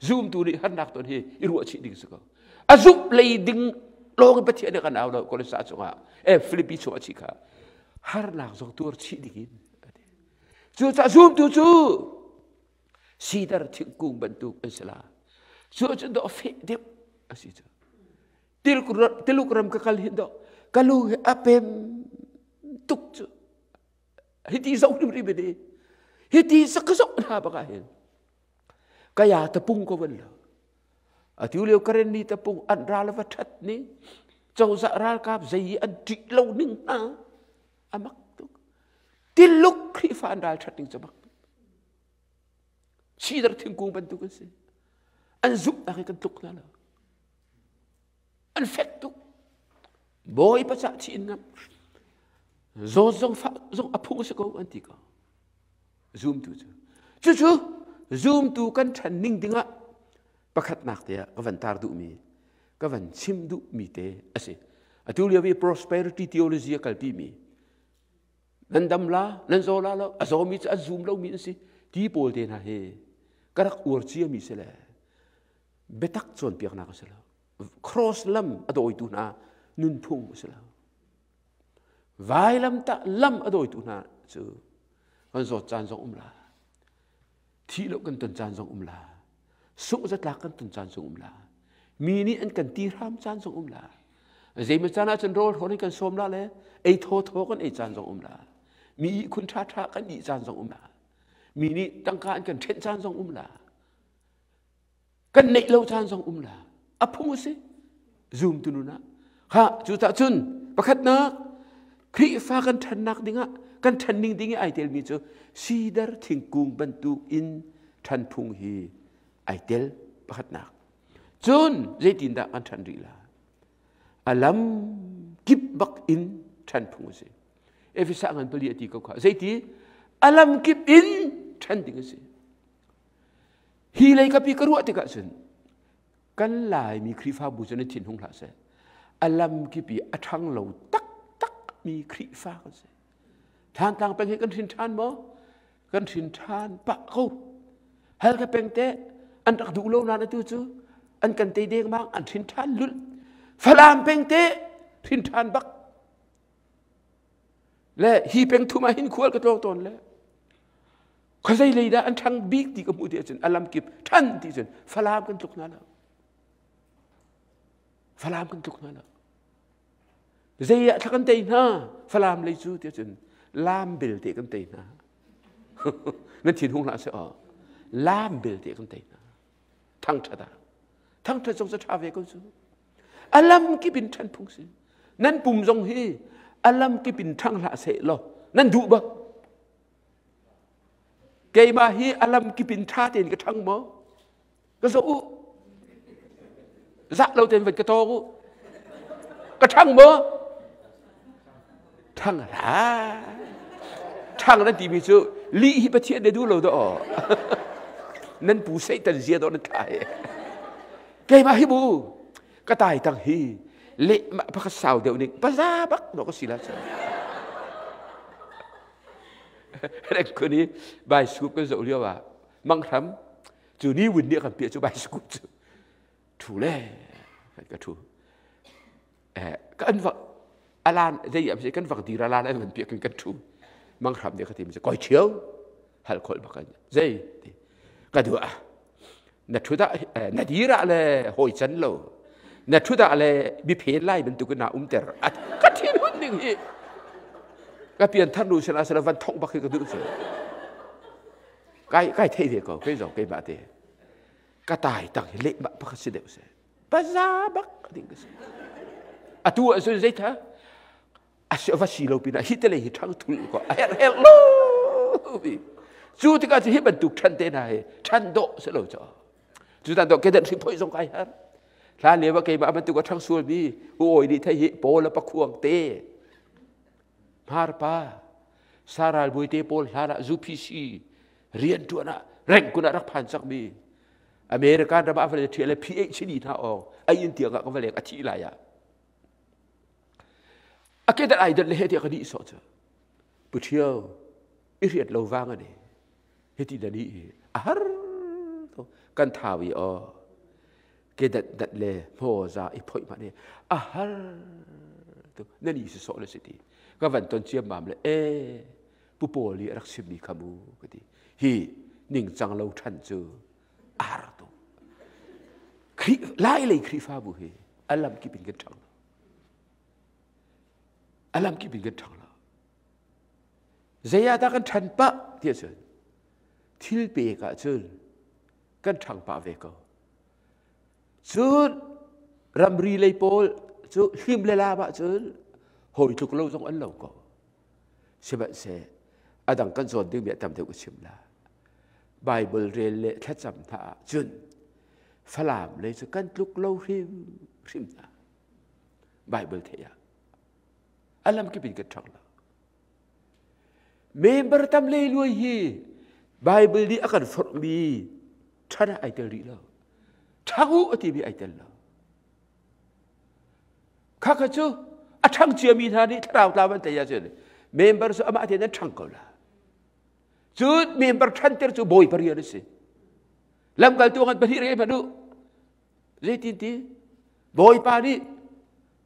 Zumtu nih harnak ton hi i ruah chih ding si ko. A zumh lei ding lawng in Pathian nih kan au lo Kolosai chungah e Filipi chungah chi kha harnak zong tuar chih ding in. Cucaah zumtu cu sidar thingkung bantuk an si la. Cu cun dawh feh deuh a si cu. Tiluk ram ka kal hin dawh ka lu hi a pem tuk cu. Hiti zoh rim rim ini. Hiti sak ka zoh hna bak ah hin. Kaya tapung ko van lo. Atu lio Karen ni tapung an ral va that ni. Cozah ralkap zei an ṭih lo ning hna. Amak tuk. Tiluk Khrihfa an ral that ning cu mak tuk. Sidar thingkung bantuk an si. An zumhnak hi kan tluk hna lo. An fek tuk. Bawipa cah thi in ngam. Zawt zong fah zong a phung a si ko an ti ko. Zumtu cu. Cucu zumtu kan ṭhan ning dingah pakhatnak te ah ka van tar duhmi, ka van chim duhmi te a si. Atu lio i prosperity theology a kalpi mi nan dam la, nan zaw la lo, a zawmi cu an zum lomi an si ti pawl te hna hi ka rak uar ciami si le biatak cawnpiaknak a si lo. Cross lam a dawitu hna nunphung a si lo. Vailamtah lam a dawitu hna cu kan zawt caan zong um la. Thih lo kan ton caan zong um la. Sungh zatlak kan ton caan zong um la. Mi nih an kan ti hram caan zong um la. Zeimaw caan ah cun rawl hrawn in kan sawm la le ei thaw thaw kan ei caan zong um la. Mi ihkhun ṭha ṭha kan ih caan zong um la. Mi nih tangka an kan ṭhenh caan zong um la. Kan neih lo caan zong um la. A phung a si. Zoom tu nun ah. Ha, cu tah cun pakhatnak Khrihfa kan ṭhannak dingah kan ṭhan ning ding i ai telmi cu sidar thingkung bantuk in ṭhan phung hi ai tel pakhatnak. Cun zeitindah kan ṭhan rih la? A lam kip bak in ṭhan phung a si. Efesa ngan pali a ti ko kha. Zeiti? A lam kip in ṭhan ding a si. Hi lei kapi ka ruah tikah cun kan Laimi Khrihfabu cu nan thinhung hlah seh. A lam kip i a ṭhang lo taktak mi Khrihfa kan si. Thantlang peng hi kan hrin ṭhan maw? Kan hrin ṭhan pah ko. Halkha peng te an rak duh lo nain atu cu an kan tei dengmang an hrin ṭhan lulh. Falam peng te hrin ṭhan bak. Le hi peng thum ah hin khual ka tlawng tawn le khuazei lei dah an ṭhang bik ti ka hmuh ti ahcun a lamkip ṭhan ti cun Falam kan tluk hna lo. Falam kan tluk hna lo. Zei ah thla kan tei hna Falam lei cu ti ahcun lam belte kan tei hna. Nan thin hung hlah seh aw. Lam belte kan tei hna. Thangṭhat ah. Thangṭhat zong cu ṭha ve ko cu. A lam kip in ṭhan phung si. Nan pum zong hi a lam kip in ṭhang hlah seh law nan duh bak. Keimah hi a lam kip in ṭha tein ka ṭhang maw? Ka zoh u. Zah lo tein van ka tawk u. Ka ṭhang maw? Ṭhang hlah. Ṭhang nan timi cu lih hi Pathian nih duh lo dah aw. Nan pu Satan zia dawh nan thlah he. Keimah hi bu ka tai tang hi le mah pakhat sau deuh ning paza bak no ka si la cu. Rek kuni bicycle kan zoh lio ah manghram cu ni win nih kan piah cu bicycle cu thu le ka thu kan vak alan zei am kan vak dir alan an van piah kan kan thu manghram nih ka ti mi koi ṭhio hal khol bak an zei ti ka duah na thu dah na dir ah le hoi can lo na thu dah le mi phen lai bantuk na umter ka thin hun ding hi ka pian thar nu sila sila van thong bak hi ka duh cu kai kai thei ve ko kei zong kei mah te ka tai tang hi leh mah pakhat si deuh se paza bak ding ka si atu ah cun zei tha a si va si lo pinah hi te lei hi ṭhang thul ko a herh herh lo cu tikah cu hi bantuk ṭhan te hna hi ṭhan dawh si lo cho cu tan dawh kedan hri phoi zong kai har hlan lio ah keimah bantuk a ṭhang sual mi u oi nih thei hi pawl a pakhuang te hmarpa saral bui te pawl hlan ah UPC rian ṭuan ah reng kun ah rak phan cak mi American ram ah va le ṭhial le PhD hna awng ai in tiang ah ka va leng a thih lai ah a ke dat ai dat le he tiah ka nih sawh cu pu ṭhio i riat lo vang ani hiti na nih hi a har to kan thau i aw ke dat dat le hmaw za i phoih ma ni a har to na ni si sawh le si ti ka van ton ciam mam le e pu pawl i rak simmi kha mu ka ti hi ningcang lo ṭhan cu a har tuk lai lei Khrihfabu hi a lam kip in kan ṭhang lo a lam kip in kan ṭhang lo zei ah dah kan ṭhan pah ti ahcun thil pek ahcun kan ṭhang pah ve ko cun ramri lei pawl cu hlim le lam ahcun hawi tluk lo zong an lo ko Sihmanhseh a dang kan cawn dingmi a tam deuh ka chim la. Bible rel le thlacam hna ah cun Falam lei cu kan tluk lo hrim hrim hna. Bible theih ah a lam kip in kan ṭhang lo. Member tam le luai hi Bible nih a kan forhmi ṭhan ah ai tel rih lo. Ṭhang u a timi ai tel lo. Khakha cu a ṭhang ciami hna nih thlarau tlau an tei ahcun member cu amah tein an ṭhang ko la. Cun member ṭhanter cu bawipa rian a si. Lamkaltu ngan pahnih rel hmanh u. Zeitin ti? Bawipa nih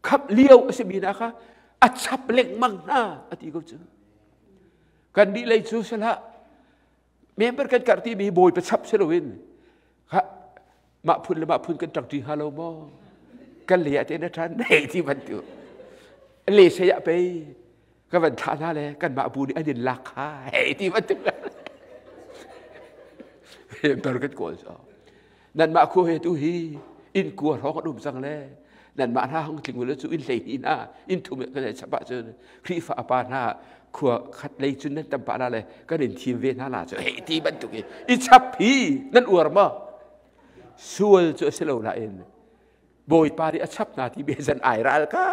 khap lio a simi hna kha a chap lengmang hna a ti ko cu. Kan nih lei cu salah member kan karh timi bawipa chap si loin mah phun le mah phun kan ṭangṭi hnga lo maw kan le ah te na ṭhan hei ti bantuk le sei ah pei ka van thlah hna le kanmah bu nih an in lak kha hei ti bantuk member kan kawl so nanmah khua he tu hi inn kua hrawng an um cang le nanmah hna hong tling le cu inn hlei hnih hna inn thum kan chap ahcun Khrihfa pa hna khua khat lei cun nan tam pah la le kan in thim ve hna la cu hei ti bantuk i i chap hi nan uar maw sual cu a si lo nain bawipa nih a chap hna ti bia zan ai ral ka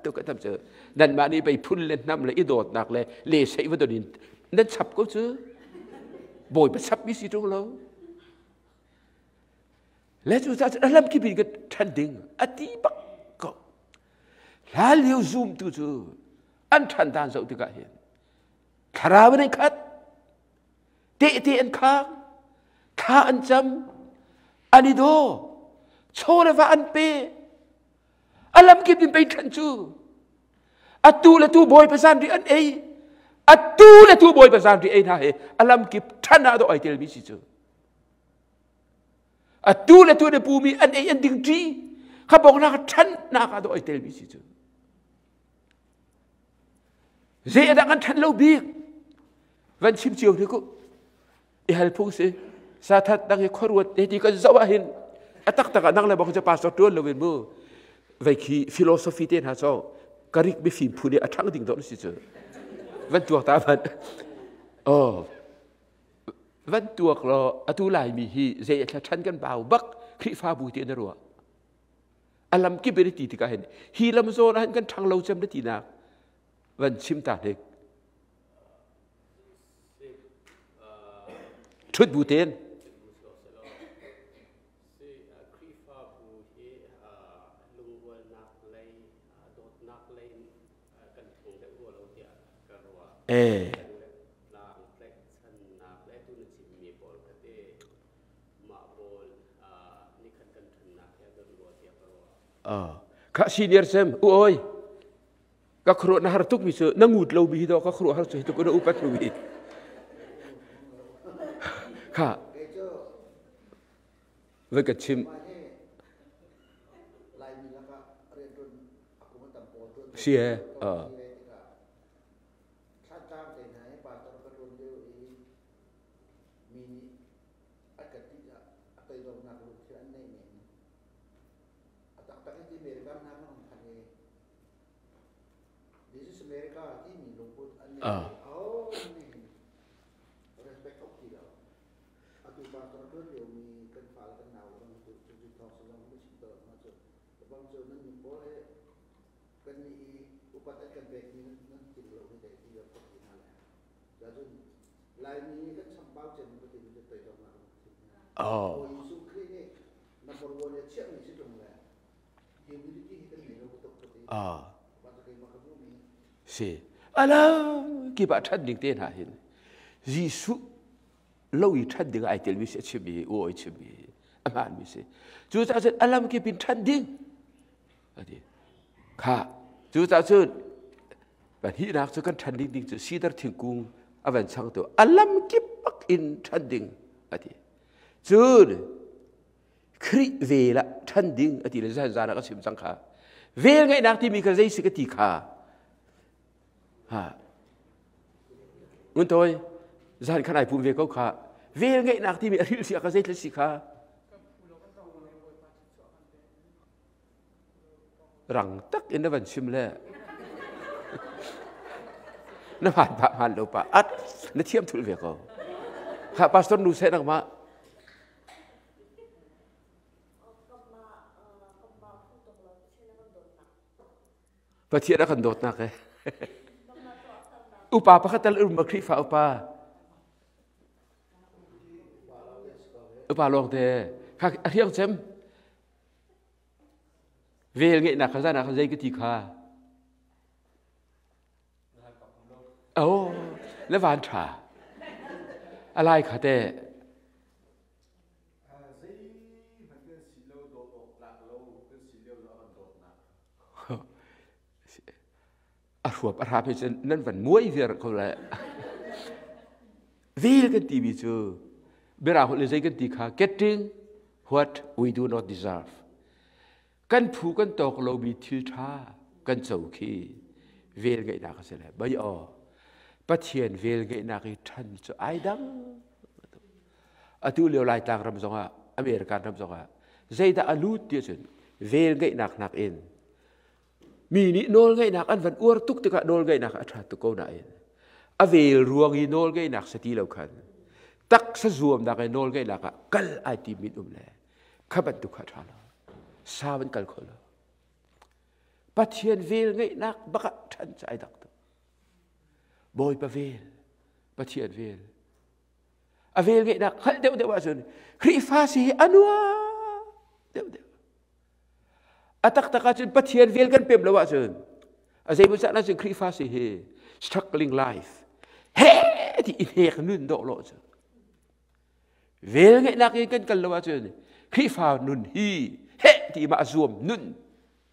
tu ka tam cu nanmah nih pei phun le hnam le i dawtnak le le sei va don in nan chap ko cu bawipa chap mi si ṭung lo le cu caah a lam kip in ka ṭhan ding a ti bak ko hlan lio zumtu cu an ṭhan dan zoh tikah hin thlarau in an khat tehte an khang thla an cam an i daw chaw le va an pe a lamkip in pei ṭhan cu atu le tu bawipa zanri an ei atu le tu bawipa zanri ei hna he a lamkip ṭhan ah dawh ai telmi si cu atu le tu na pumi an ei an ding ṭi kha bong nak ṭhan nak ah dawh ai telmi si cu Zei a kan ṭhan lo bik van chim cio hnik u i hal phung si sathat dang hi khuaruat te ti kan zoh ah hin a taktak ah nang le bang cu pastor ṭuan lo in mu vei khi philosophy te hna cu karik mifim phu nih a ṭhang ding dawh si cu van tuak ta van oh van tuak law atu laimi hi zei a thla ṭhan kan bau bak Khrihfabu ti na ruah a lam kip in ti tikah hin hi lam zawn ah hin kan ṭhang lo cem na tinak van chim ta hnik ṭhut bu ten. Eh. Kha senior sem u oi ka khruah na har tuk mi cu na ngut lo bi hi do ka khruah har cu hi tuk na upat lu bi kha vai ka chim si he Oh. Ah. Si. Ala ki ba that ding te hna hin. Jesuh lo i that ding ai tel mi si a chim i u oi chim i a hmaan mi si. Cu caah cun alam kip in that ding. Ati. Kha cu caah cun pahnihnak cu kan ṭhan ding ding cu sidar thingkung a van changtu a lam kip bak in ṭhan ding a ti. Cun Khrih vel ah ṭhan ding a ti le zan zan ah ka chim cang kha. Vel ngeihnak timi kha zei si ka ti kha. Ha. Ngun toi zan khan ai pum ve ko kha. Vel ngeihnak timi a hrilh si ka zei si kha. Rang tak in na van chim le na hmaan pah hmaan lo pah at na thiam thul ve ko. Kha pastor nu seh nangmah. Pathian a kan dawtnak eh. Upa pakhat tal um Khrihfa upa. Upa lawng te. Kha a hriang cem. Vel ngeihnak kha zan ah khan zei ka ti kha? Oh, le van ṭha. A lai kha teh. A hruap a hram hi cun nan van muai viar ko le. Vel kan timi cu Mirang holh in zei kan ti kha getting what we do not deserve. Kan phu kan tawk lomi thil ṭha kan co khi vel ngeihnak a si le bai aw Pathian vel ngeihnak i ṭhan cu ai dang. Atu lio Laitlang ram zongah American ram zongah zeidah a lut ti ahcun vel ngeihnak nakin Mi nih nawlngeihnak an van uar tuk tikah nawlngeihnak a ṭha tuk ko nain a vel ruang i nawlngeihnak si ti lo khan taksa zuamnak i nawlngeihnak ah kal ai tim in um le kha bantuk kha ṭha lo. Sau an kal kho lo. Pathian vel ngeihnak bak ah ṭhan cu ai dak tuk. Bawipa vel, Pathian vel. A vel ngeihnak hngalh deuhdeuh ahcun Khrihfa si hi a nuam deuhdeuh. A taktak ahcun Pathian vel kan pem lo ahcun a zeimaw caan ahcun Khrihfa si hi struggling life he ti i hnek nun dawh lo cu. Vel ngeihnak in kan kal lo ahcun Khrihfa nun hi he ti mah zuam nun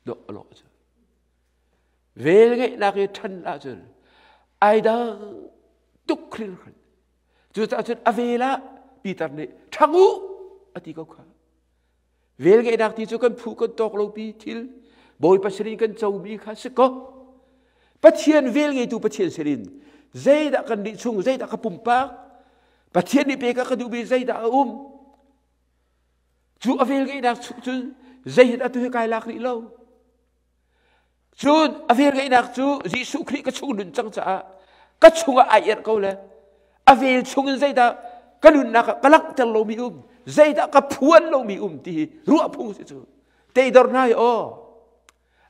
dawh lo cu. Vel ngeihnak i ṭhan ahcun ai dang tuk hringhran. Cucaah cun a vel ah Peter nih ṭhang u a ti ko kha. Velngeihnak ti cu kan phu kan tawk lopi thil Bawipa sinin kan comi kha si ko. Pathian velngeitu Pathian sinin zeidah kan nih chung zeidah ka pumpak Pathian nih pek a ka duhmi zeidah a um cu a velngeihnak chung cun zeihin atu hi kai lak rih lo. Cun a velngeihnak cu Jesuh Khrih ka chung nun cang caah ka chungah ai erh ko le a vel chungin zeidah ka nunnak ah ka langhter lomi um zeidah ka phuan lomi um ti hi ruah phung si cu teidor hna hi aw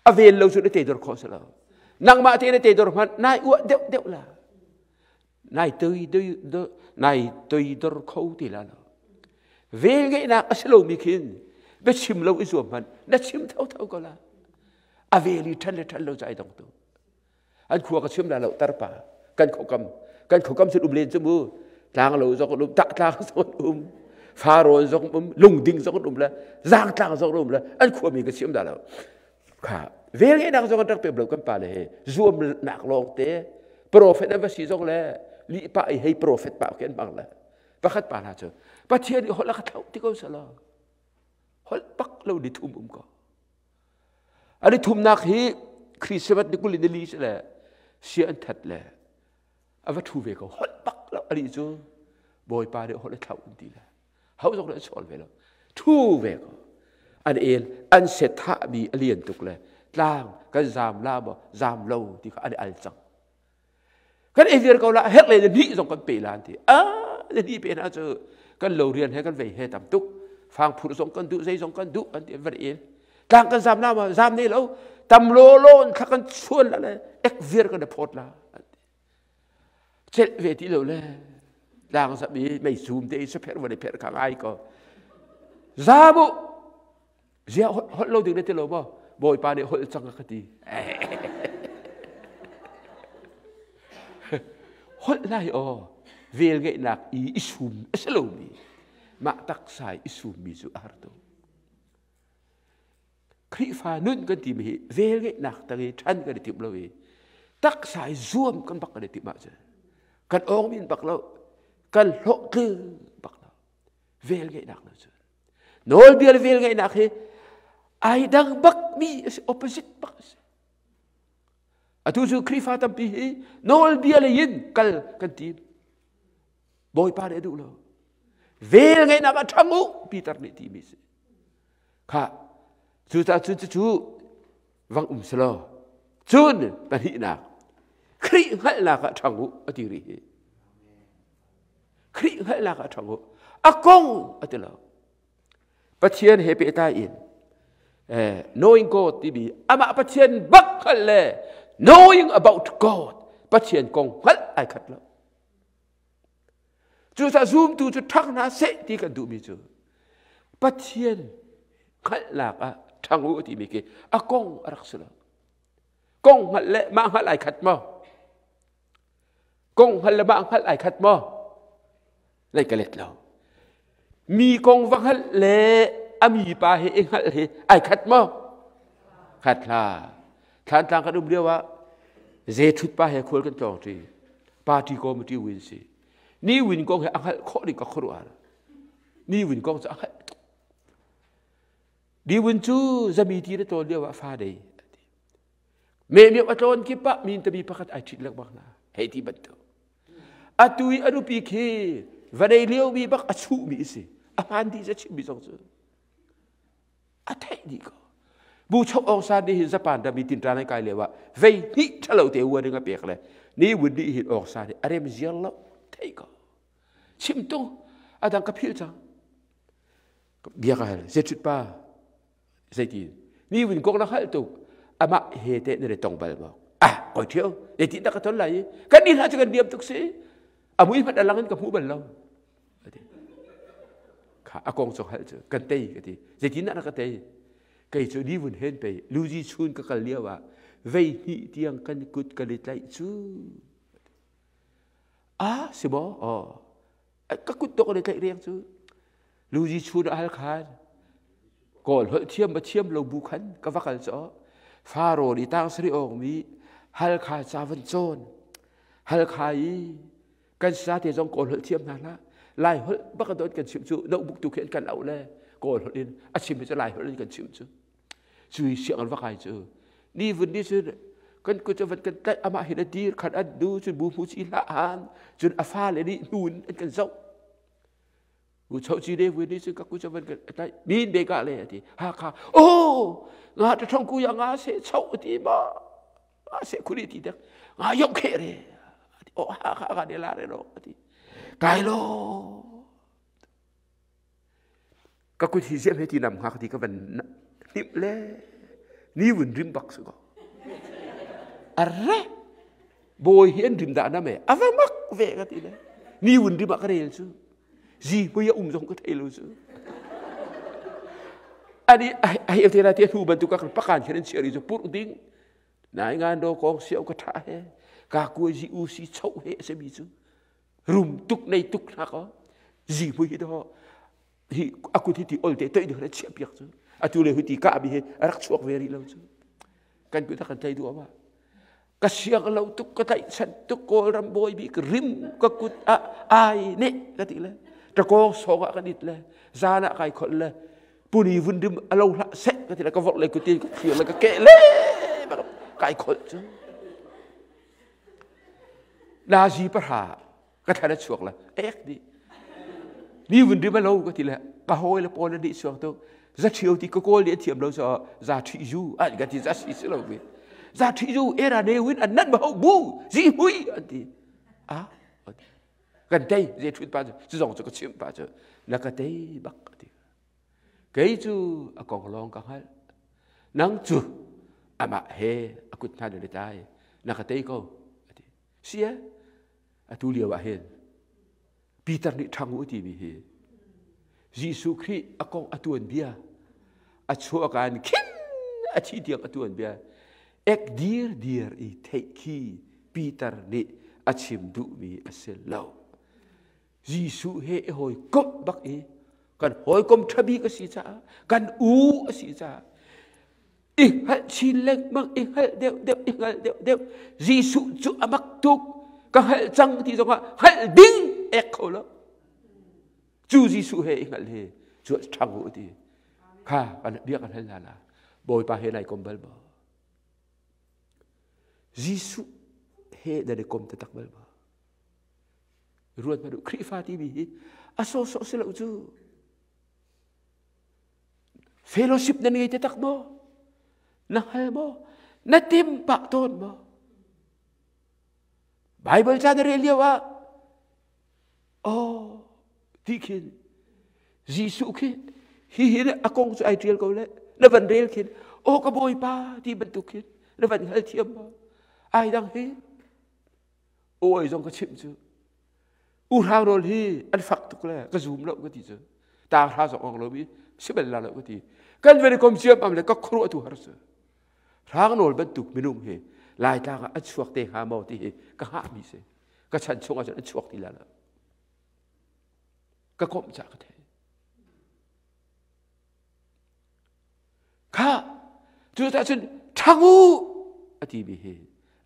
a vel lo cu na teidor khawh si lo nangmah te na teidor hmanh nai uah deuh deuh la nai toi nai toidor kho ti la lo vel ngeihnak a si lomi khin biachim lo i zuam hmanh na chim thotho ko la a vel i ṭhan le ṭhan lo cu ai dong tu an khua ka chim la lo tarpa Kan khokam kan khokam sun um len cu mu tlang lo zong um tak tlang zong um farawn zong um lungding zong um le zang tlang zong um le an khuami ka siam dah lo kha vel nge nak zong an rak pe lo kan pa le he zuam nak lawng te prophet an va si zong le li pa i hei prophet pa ken bang le pakhat pa hna cu Pathian i holh a ka thlauh ti ko sala holh pak lo ni thum um ko An i thumnak hi Christmas ni kul in ni li si le sia an that le a va ṭhu ve ko holh bak lo ali cu Bawipa nih holh a thlauh an ti le ho zong nih an sawl ve lo ṭhu ve ko an el an set thahmi a lian tuk le tlang kan zam la maw zam lo ti kha an i al cang kan ei viar ko la herh le ni zong kan pe la an ti a le ni pe na cu kan lo rian he kan vei he tam tuk fang phur zong kan duh zei zong kan duh an ti van el tlang kan zam la ma zam ne lo tam lo lon thla kan chuan la le ek vir kan phot la chelh ve ti lo le tlang zam i mei sum te i sapher van i pher kha ngai ko zamu Ziah holh lo ding na ti lo maw? Bawipa nih holh cang a ka ti. Holh lai aw vel ngeihnak i i sum a si lomi mah taksa i summi cu a har tuk. Khrihfa nun kan timi hi vel ngeihnak tang i ṭhan kan i timh lo i taksa i zuam kan bak kan i timh ahcun kan awng min bak lo kan hlawhtling bak lo vel ngeihnak lo cu Nawlbia le velngeihnak hi ai dang bakmi a si, opposite bak a si. Atu cu Khrihfa tampi hi nawlbia lei in kal kan tim. Bawipa nih a duh lo. Velngeihnak ah ṭhang u, Peter nih timi si. Kha, cucaah cun cucu vang um selaw. Cun pahnihnak, Khrih hngalhnak ah ṭhang u, a ti rih hi. Khrih hngalhnak ah ṭhang u. A kong a ti lo. Pathian he pehtlai in knowing God timi amah Pathian bak hngalh le knowing about God Pathian kong hngalh ai khat lo. Cucaah zumtu cu ṭhang hna seh ti kan duhmi cu Pathian hngalhnak ah ṭhang u timi khi a kong a rak si lo. Kong hngalh le mah hngalh ai khat maw? Kong hngalh le mah hngalh ai khat maw? Lei ka let lo. Mi kong va hngalh le a mi pa he i hngalh hi ai khat maw? Khat hlah. Thlantlang kan um lio ah ze thut pa he khual kan tlawng ṭi. Party committee win si. Ni win kong he a hngalh khawh ding ka khuaruah. Ni win kong cu a hngalh tuk. Ni win cu zami ti na tlawn lio ah fa dei. Mehmioh a tlawn kip ah min tami pakhat ai ṭhit lengmang hna. Hei ti bantuk. Atu i a nupi khi vawlei liomi bak a chuhmi a si. A hmaan dih a chimmi zong cu. A theih dih ko. Bu chok ong san nih hin Japan ram i tinṭan an kai lio ah vei hnih ṭhalo te warning a pek le ni wun nih hin ong san hi a rem ziar lo theih ko. Chim tung a dang ka philh cang. Bia ka hal. Zeithut pa Zeitin? Mi vun kong na hngalh tuk. Amah he teh na tong bal maw? Ah, koi ṭhio. Zeitin dah ka ton lai i? Kan nih hlah cu kan niam tuk si. A mui hmanh a lang in ka hmu bal lo. Ati. Kha a kong cu hngalh cu kan tei ka ti. Zeitin dah na ka tei? Kei cu ni vun hen pei luzi chun ka kal lio ah vei hnih tiang kan kut kan i tlaih cu. Ah, si maw? Oh. Ka kut to kan i tlaih riang cu. Luzi chun a hal khan Kawl holh thiam a thiam lo bu khan ka va kal caw Faro i tang sari awng mi Halkha ca van cawn Halkha i kan sa te zong Kawl holh thiam hna hlah Lai holh bak a dawt kan chimh cu notebook tu khi an kan auh le Kawl holh in a chim cu Lai holh in kan chimh cu cui siang an va kai cu ni vun ni cun kan kut cu van kan tlaih amah hin a dir khan an nu cun bu hmu chi hlah han cun a fale nih hnun an kan zoh U cho chi de vui ni chu ka ku cha van ka tai min be ka le ati ha kha oh nga ta thong ku ya nga se chau ti ma nga se khuri ti dek nga yok khe re ati oh ha kha ka de la re lo ati kai lo ka ku thi zem he ti nam nga ti ka van nim le ni vun rim bak su ko arre bawi hi an rim dah na me ava mak ve ka ti le ni vun rim ah ka rel cu zi hmui a um zong ka thei lo cu ani ai te la te hnu bantuk ka pakan khan an chiari cu pur ding nai ngan do kong siau ka tha he Ka kuai zi u si cho he a simi cu rum tuk nei tuk hna ko zi hui hi do hi akut hi ti ol te toi ding chiah piak cu atu le hui ti ka bi hi rak chuak ve rih lo cu kan kut kan tlai duh ma ka siang lo tuk ka tlaih chan tuk kawlram bawi bik rim ka kut ah ai ne ka ti le ṭakawng sawng ah kan it le zan ah kai kholh le puni vun rim alo hlah seh ka ti le ka vorh le kutin ka thlir le ka keh le kai kholh cu nazi pahra ka thlan a chuak le ek di ni vun rim alo ka ti le ka hawi le pawl le chuak tu za ṭhio ti ka kawl nih a thiam lo so za ṭhi zu an ka ti za si si lo mi za ṭhi zu era ne win an nan ba ho bu zi hui an ti a kan tei ze ṭhut pa cu cu zong cu ka chimh pa cu na ka tei bak a ti kei cu a kong lawng ka hngalh nang cu amah he a kut hna na tlai na ka tei ko a ti sia atu lio ah hin Peter nih ṭhang u timi hi Jesuh Khrih a kong a tuan bia a chuahkan khin a thi tiang a tuan bia ek dir dir i theih khi Peter nih a chim duhmi a si lo. Jesuh he i hawikomh bak i kan hawikom ṭha bik a si caah kan u a si caah i hngalh chin lengmang i hngalh deuh deuh i hngalh deuh deuh Jesuh cu a mak tuk ka hngalh cang ti zongah hngalh ding ek kho lo cu Jesuh he i hngalh hi cu ṭhang u ti kha kan bia kan hal hna la Bawipa he nai kom bal maw Jesuh he nan i kom taktak bal maw ruat hmanh u Khrihfa timi hi a sawhsawh si lo cu Fellowship nan ngei taktak maw? Na hngal maw? Na tim pah tawn maw? Bible ca na rel lio ah oh ti khin Jesuh khi hi hi a kong cu ai ṭial ko le na van rel khin oh ka bawipa ti bantuk khin na van hngal thiam maw ai dang hi awi zong ka chimh cu u hrang rawl hi an fak tuk le ka zum lo ka ti cu ta hra zong ong lo mi si bal la lo ka ti kan veri kom ciam am le ka khuru tu har cu hrang nawl bantuk minung hi laitlang ah an chuak te hnga maw ti hi ka hngah mi si ka chan chung ah cun an chuak ti la lo ka komh ca ka thei Kha cucaah cun ṭhang u a timi hi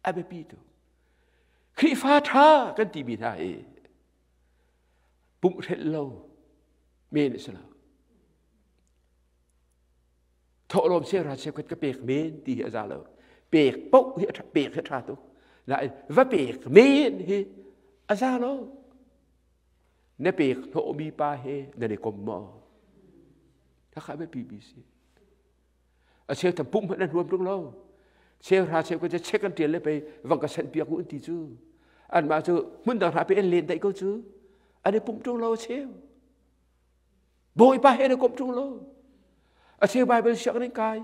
a biapi tuk. Khrihfa ṭha kan timi hna hi pumh hrelh lo men a si lo. Thawhlawm sera cheukhat ka pek men ti hi a za lo. Pek paoh hi a ṭha, pek hi a ṭha tuk. Nain va pek men hi a za lo. Na pek hnawhmi pa he nan i kom maw? Khakha biapi bi si. A cheu tam pumh hmanh an huam tung lo. Cheu hra cheu ka check an tial le pei vang ka sanh piak u an ti cu. Anmah cu hmun dang hra pe an len daih ko cu. An i pumh tung lo a cheu. Bawipa he an i komh tung lo. A cheu Bible sianginn an kai.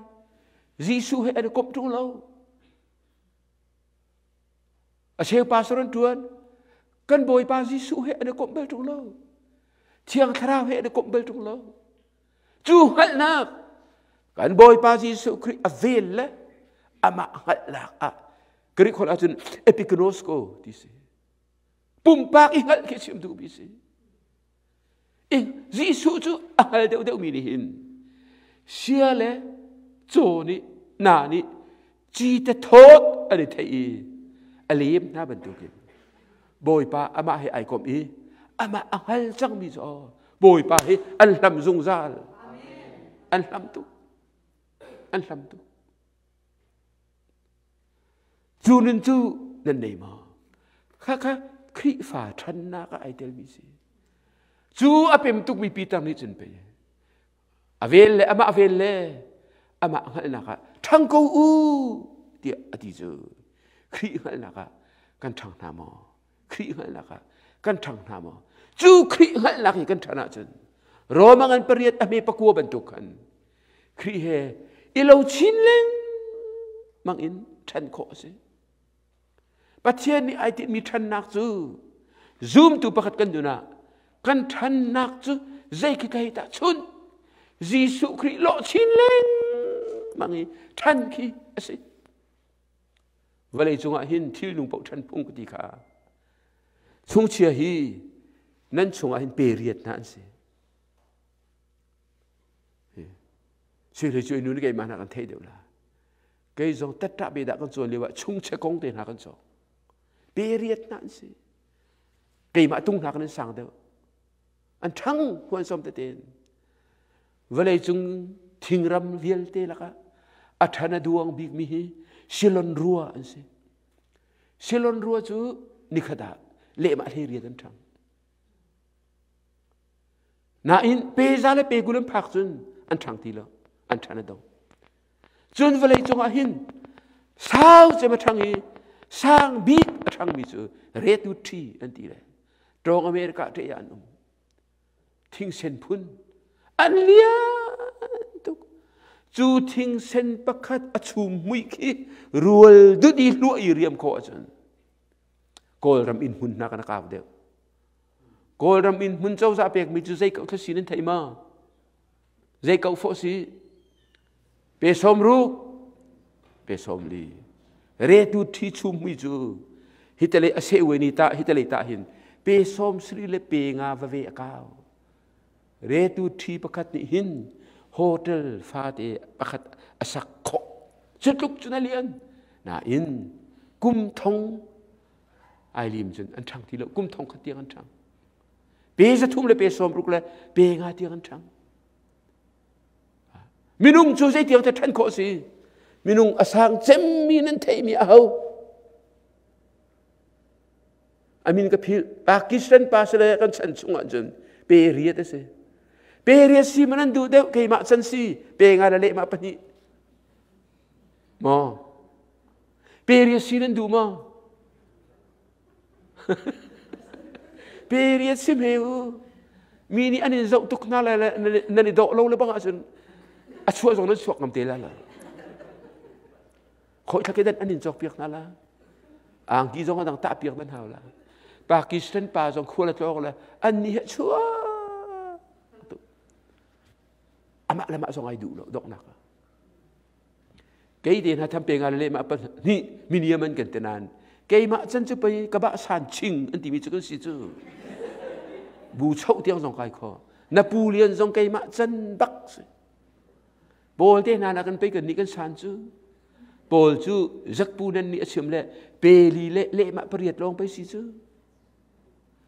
Jesuh he an i komh tung lo. A cheu pastor an ṭuan. Kan Bawipa Jesuh he an i komh bal ṭung lo. Thiang Thlarau he an i komh bal ṭung lo. Cu hngalhnak kan Bawipa Jesuh Khrih a vel le amah hngalhnak ah Greek holh ahcun epignosko ti si. Pumpak i hngalh khi chim duhmi si. Jesuh cu a hngal deuhdeuhmi nih hin sia le caw nih na nih cite thawt an i theih i a lem hna bantukin Bawipa amah he ai komh i amah a hngal cangmi cu aw Bawipa hi an hlam zungzal an hlam tuk an hlam tuk Cu nun cu nan nei maw? Khakha Khrihfa ṭhannak ah ai telmi si. Cu a pem tukmi Peter nih cun pei a vel le amah vel le amah hngalhnak ah ṭhang ko u tiah a ti cu Khrih hngalhnak ah kan ṭhang hna maw? Khrih hngalhnak ah kan ṭhang hna maw? Cu Khrih hngalhnak hi kan ṭhan ahcun Roma ngan pariat a hme pakua bantuk khan Khrih he i lo chin lengmang in ṭhan khawh a si. Pathian nih ai tinhmi ṭhannak cu zumtu pakhat kan nun ah kan ṭhannak cu zei khi tlai tah chun Jesuh Khrih lawh chin lengmang i ṭhan khi a si. Vawlei cungah hin thil nung paoh ṭhan phung ka ti kha. Chungchia hi nan chungah hin pe riat hna an si. Sui cu nu nih keimah hna kan theih deuh la. Kei zong tattah be dah kan cawn lio ah chungchia kong te hna kan cawk. Pe riat hna an si. Keimah tung hna kan in sang deuh. An ṭhang huan som tete. Vawlei cung thingram vialte lakah a ṭhan a duang bikmi hi silon rua an si. Silon rua cu nikhat ah lehmah hlei riat an ṭhang. Nain peza le pekul an phak cun an ṭhang ti lo, an ṭhan a dong. Cun vawlei cungah hin sau cem a ṭhang i sang bik a ṭhangmi cu redwood tree an ti le Tawng America ṭe ah an um. Thingsen phun an lian tuk. Cu thingsen pakhat a chum mui khi rual dut i hluah i riam khawh ahcun Kawlram inn hmun hna kan a kau deuh. Kawlram inn hmun cozah pekmi cu zei ko thlasi nan theih ma? Zei ko fawh si? Pe sawm ruk, pe sawm li. Retu thi chum hui cu hitale a seh we ni ta hitale ta hin pe sawm sri le pe nga va ve a kau. Retu thi pakhat nih hin hotel fate pakhat a sak khawh. Cutluk cun a lian. Nain kum thong ai lim cun an ṭhang ti lo. Kum thong khat tiang an ṭhang. Pe zathum le pe sawm ruk le pe nga tiang an ṭhang. Minung cu zei tiang te ṭhan khawh si? Minung a sang cemmi nan theihmi a ho? A min ka philh. Pakistan pa sile kan chan chung ahcun pe riat a si. Pe riat si man an duh deuh keimah chan si pe nga le lehmah pahnih. Maw? Pe riat si nan duh maw? Pe riat si hme u. Mi nih an in zoh tuk hna le nan i dawh lo le bang ahcun a chuah zong nan chuak ngam te la lo. Khoi thla ke an in cawk piak hna la. Angki zong a dang tah piak nan hau la. Pakistan pa zong khua le tlawk le an ni he chuah. Amah le mah zong ai duh lo doknak. Kei te hna tham pe nga le mah pa ni miniam an kan tenan. Keimah chan cu pei ka bah san ching an timi cu kan si cu. Bu choh tiang zong kai kho. Na pu lian zong keimah chan bak si. Paul te hna nakin pei kan nih kan san cu. Paul cu zakpu nan nih a chim le peli le lehmah pariat lawng pei si cu.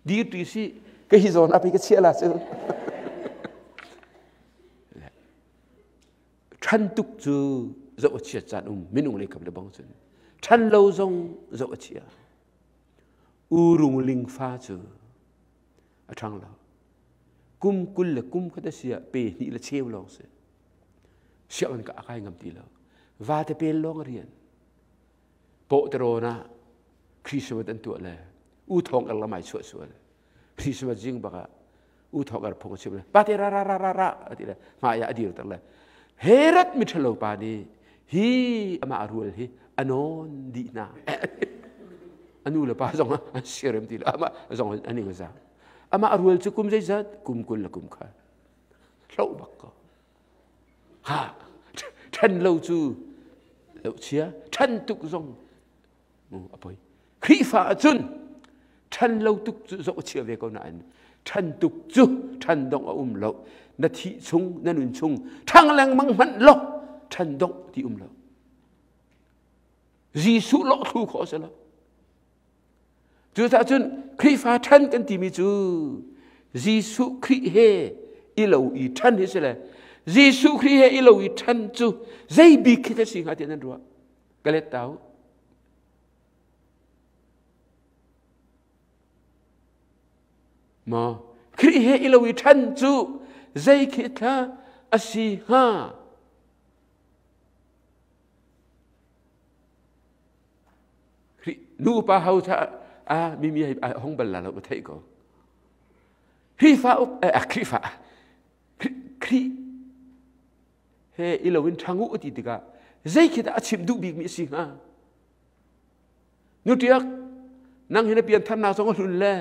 Dir ti si ka hi zawn a pei ka chiah la cu. Ṭhan tuk cu zoh a chiat caan um minung lei kam le bang cun ṭhan lo zong zoh a chia. Urung lingfa cu a ṭhang lo. Kum 20 le kum khat a si ah pe hnih le cheu lawng si. Sianginn ka a kai ngam ti lo. Vate pel lawng a rian. Pawhterawn ah Christmas an tuah le u thawng er lamai chuah sual. Christmas jing bak ah u thawng er phung a chim le pate ra ra ra ra ra a ti le hmai ah a dir ter le Herod miṭhalo pa nih hi amah rual hi a nawn dih hna. A nu le pa zong an siarem ti lo. Amah zong an ing a zaang. Amah rual cu kum zeizat? Kum 20 le kum khat. Hloh bak ko. Ha! Ṭhen lo cu lo chia. Ṭhen tuk zong a poi. Khrihfa ahcun ṭhen lo tuk cu zoh a chia ve ko nain ṭhen tuk cu ṭhen dongh a um lo. Na thih chung, na nun chung ṭhang lengmang hmanh law ṭhen dongh ti um lo. Jesuh lawh thlu khawh a si lo. Cucaah cun Khrihfa ṭhan kan timi cu Jesuh Khrih he i lo i ṭhan hi si le Jesuh Khrih he i lo i ṭhan cu zei bik khi si hnga ti nan ruah? Ka let ta u. Maw Khrih he i lo i ṭhan cu zei khi thla a si hnga? Nu pa ho tha a mi mi ai hong bal la lo thei ko. Khrihfa uk eh Khrihfa Khrih he i lo in ṭhang u ti tikah zei khi dah a chim duh bik mi a si hnga? Nutiak nang hi na pian tharnak zong a hlun le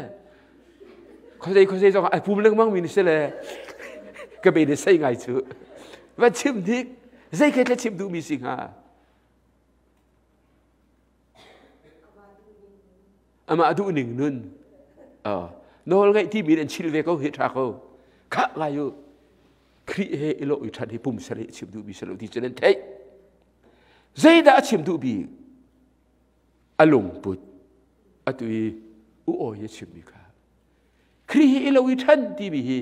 khuazei khuazei zong ai pum lengmang mi ni si le ka be ne sei ngai cu va chim dik zei khi tla chim duh mi si hnga? Amah duh ning nun. Nawl ngaih timi in chil ve ko hi ṭha ko. Khah ngai u. Khrih he i lawh i ṭhan hi pumsa nih chim duhmi si lo ti cu nan theih. Zeidah a chim duh bik? A lungput. Atu i u awi a chimmi kha. Khrih he i lo i ṭhan timi hi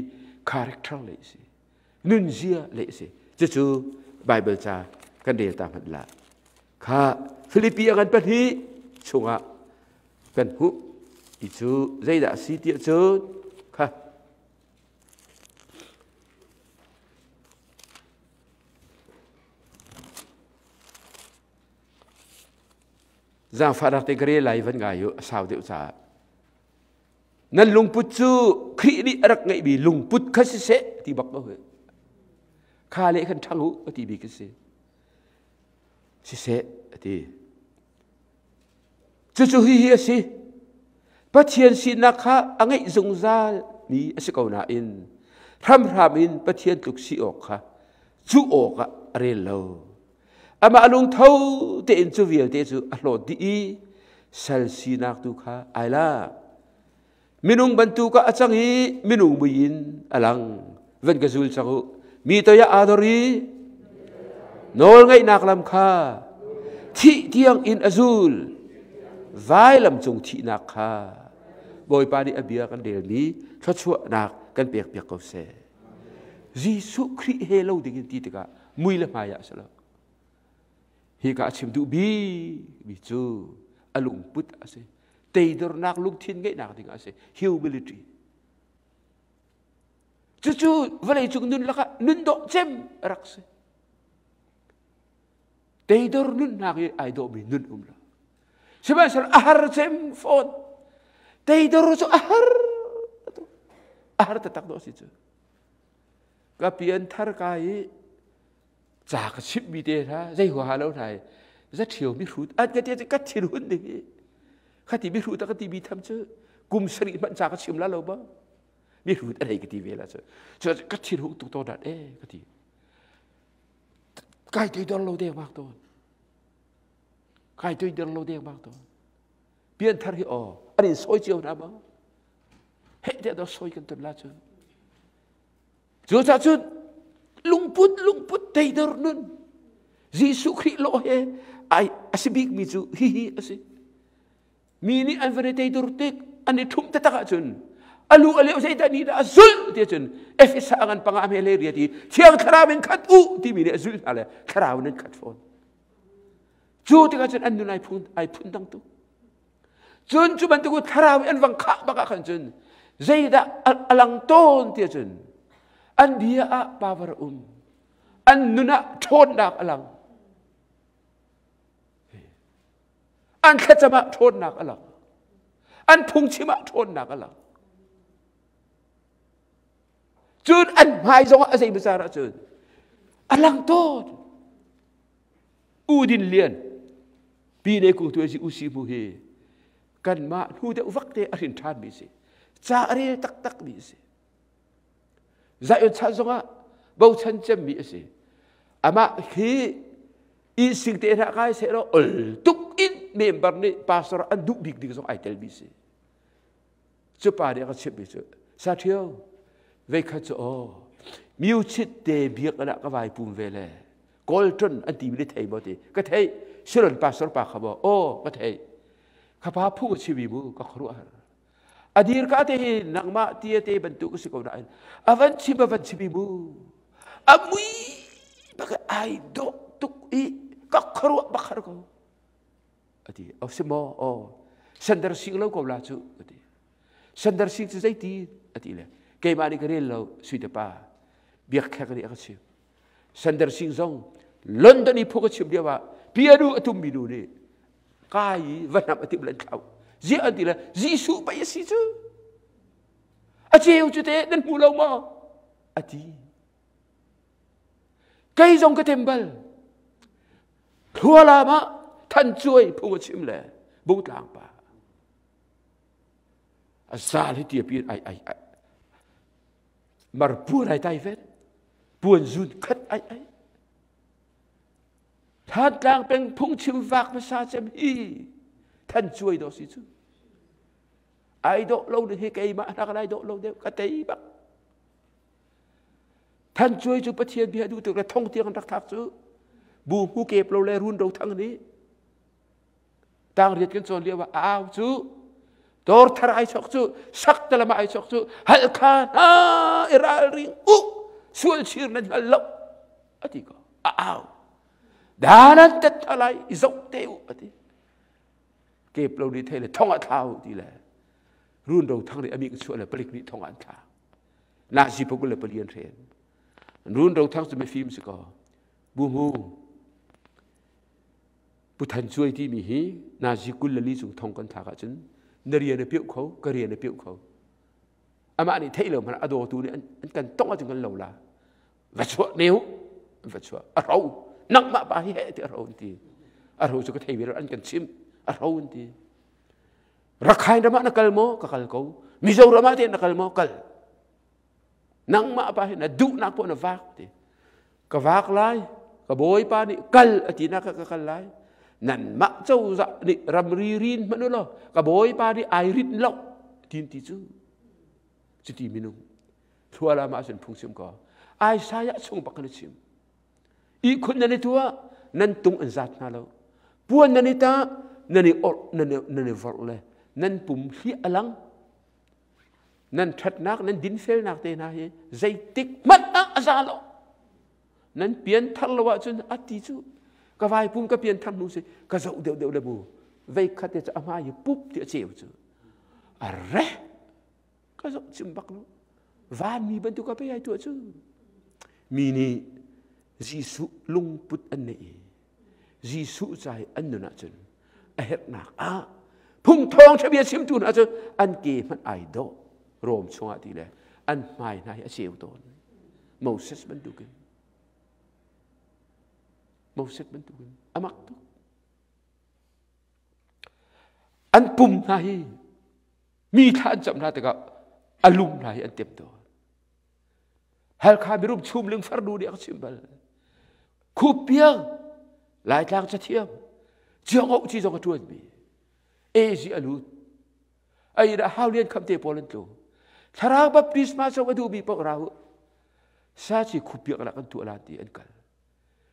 character le si. Nunzia le si. Cucu Bible ca kan rel ta hmanh la. Kha Filipi a kan pahnih chungah kan hmuh. Ti cu zeidah a si tiah cun kha Zaangfahnak te ka rel lai van ngai u a sau deuh caah. Nan lungput cu Khrih nih a rak ngeihmi lungput kha siseh ti bak ko hi. Kha le khan ṭhang u a ti bik a si. Siseh a ti. Cucu hihi a si. Pathian sinak kha a ngeih zungzal mi a si ko nain hramhram in Pathian tluk si awk kha cuh awkah a rel lo. Amah lungtho tein cu vialte cu a hlawt dih i sal sinak tu kha ai lak. Minung bantuk ah a cang i minung mui in a lang. Van ka zul cang u. Mi toiah aa dor i nawlngaihnak lam kha thih tiang in a zul. Vailam cung thihnak kha Bawipa nih a bia kan relmi thluachuahnak kan pekpiak ko seh. Jesuh Khrih he lo ding in ti tikah mui le hmai ah a si lo. Hi ka a chim duh bikmi cu a lungput a si. Teidornak lungthin ngeihnak ding a si. Humility. Cucu vawleicung nun lakah nun dawh cem a rak si. Teidor nunnak i ai dawhmi nun um lo. Sihmanhsehlaw a har cem fawn. Teidor cu a har. A har taktak dawh si cu. Ka pian thar ka i ca ka chimhmi te hna zei huaha lo hna i za ṭhio mi hrut an ka ti ka thin hun ding i kha ti mi hrut a ka ti mi tham cu kum sarih hmanh ca ka chim la lo ba mi hrut a nei ka ti ve la cu cu ka thin hung tuk tawn dat e ka ti kai toi dor lo deng bak tawn kai toi dor lo deng bak tawn pian thar hi aw an in sawi cio hna ma heh tiah do sawi kan ton la cu Cucaah cun lungput lungput teidor nun Jesuh Khrih lawh he ai a si bikmi cu hihi a si. Mi nih an van i teidor tik an i ṭhumh taktak ahcun a lu a leu zeidah nih dah a zulh ti ahcun Efesa a ngan panga hme le ria ti Thiang Thlarau in khat u timi nih a zulh hna le Thlarau in an khat fawn. Cu tikah cun an nun ai phun ai phun dang tuk. Cun cu bantuk thlarau an vang khah bak ah khan cun zeidah a lang tawn ti cun an bia ah power a um an nun ah ṭhawnnak a lang an thlacam ah ṭhawnnak a lang an phungchim ah ṭhawnnak a lang cun an hmai zongah a zei biacar ah cun a lang tawn U Din Lian pi le kung tu si u si mu hi kanmah hnu deuh vak te a hrin ṭhan mi si ca a rel taktak mi si Zion chan zongah bochan cemmi a si amah hi i sing te hna kai se lo ol tuk in member nih pastor an duh bik ding zong ai tel mi si Cu pa nih a ka chimhmi cu, Saṭhio, veikhat cu aw, miuchit te biakinn ah ka vai pum ve le Kawlṭun an timi na thei maw ti ka theih Siron pastor pa kha maw aw ka theih kha pa phu a chimi mu ka khuaruahhar a dir ka te hi nangmah tia te bantuk a si ko nain a van chim a van chimi mu a mui bak ai dawh tuk i ka khuaruah bak har ko a ti oh si maw oh sandar sing lo ko la cu a ti sandar sing cu zeiti a ti le keimah nih ka rel lo suite pa biakkhek nih a ka chim sandar sing zong London i phu ka chim lio ah pianu a tummi nu nih kai i va hnam a timh len thlau ziah an ti le Jesuh pei a si cu a ceu cu te nan hmu lo maw a ti Kei zong ka tem bal. Thlualam ah than cuai phung a chim le bungtlang pa. A zal hi tia pi ai ai ai. Mar puan ai tai vet. Puan zun khat ai ai. Thantlang peng phung chim vak hmasa cem hi than cuai do si cu. Ai dawh lo ding hi keimah hna ka lai dawh lo deuh ka tei bak. Than Cuai cu Pathian bia duh tuk le thong tiang an rak thlak cu. Bu hu kep lo le run ro thang nih tang riat kan cawn lio ah a au cu dawr thar ai chok cu sak te lam ai chok cu halkha hna i ralring u sual chir nan hngal lo ati ko a au danan tet thalai i zoh te u ati kep lo nih thei le thong a thlau ti le run ro thang nih ami ka chuah le palik nih thong an thla na si pukul le palian hren run ro thang cu mifim si ko bu mu Pu Than Cuai timi hi nazi 24 cung thong kan thlak ahcun na rian a piuh kho, ka rian a piuh kho. Amah nih theih lo hmanh a dawtu nih an kan tongh ahcun kan lo la. Va chuah ne u, va chuah. A ro, nangmah pa hi heh ti a ro an ti. A ro cu ka thei ve lo, an kan chimh. A ro an ti. Rakhine ram ah na kal maw? Ka kal ko. Mizoram ah te na kal maw? Kal. Nangmah pa hi na duhnak poah na vak ti. Ka vak lai, ka bawipa nih kal a ti nak ka kal lai. Nanmah cozah nih ramri rin hmanh u law ka bawipa nih ai rin lo tin ti cu. Cuti minung thluala mah cun phungchim ko. Isaiah chung bak kan i chim. Ihkhun nan i tuah, nan tung an zat hna lo. Puan nan i tah, nan i orh, nan i vorh le nan pum hliah a lang. Nan ṭhatnak, nan dinfelnak te hna hi zeitik hmanh ah a za lo. Nan pian thar lo ahcun a ti cu ka vai pum ka pian thar hnu si ka zoh deuh deuh le mu vei khat te cu a hmai hi pup ti a ceu cu a re ka zoh chim bak lo vanmi bantuk a pe ai tuah cu mi nih Jesuh lungput an neih i Jesuh ca i an nun ahcun a herhnak ah phung thawng ṭha bia chimtu hna cu an ke hmanh ai dawh Rom chungah ti le an hmai hna hi a ceu tawn Moses bantukin Moses bantukin a mak tuk an pum hna hi mi thla an camh hna tikah a lum hna hi an tem tawn Halkha mirum chumling farnu nih a ka chimh bal. Khupiang Laitlang cathiam Ciangoh ci zong a ṭuanmi AZ a lut. A inn ah Haulian khamte pawl an tlung. Thlarau baptisma zong a duhmi paoh ra u. Saci khupiak lah kan tuah lan ti an kal.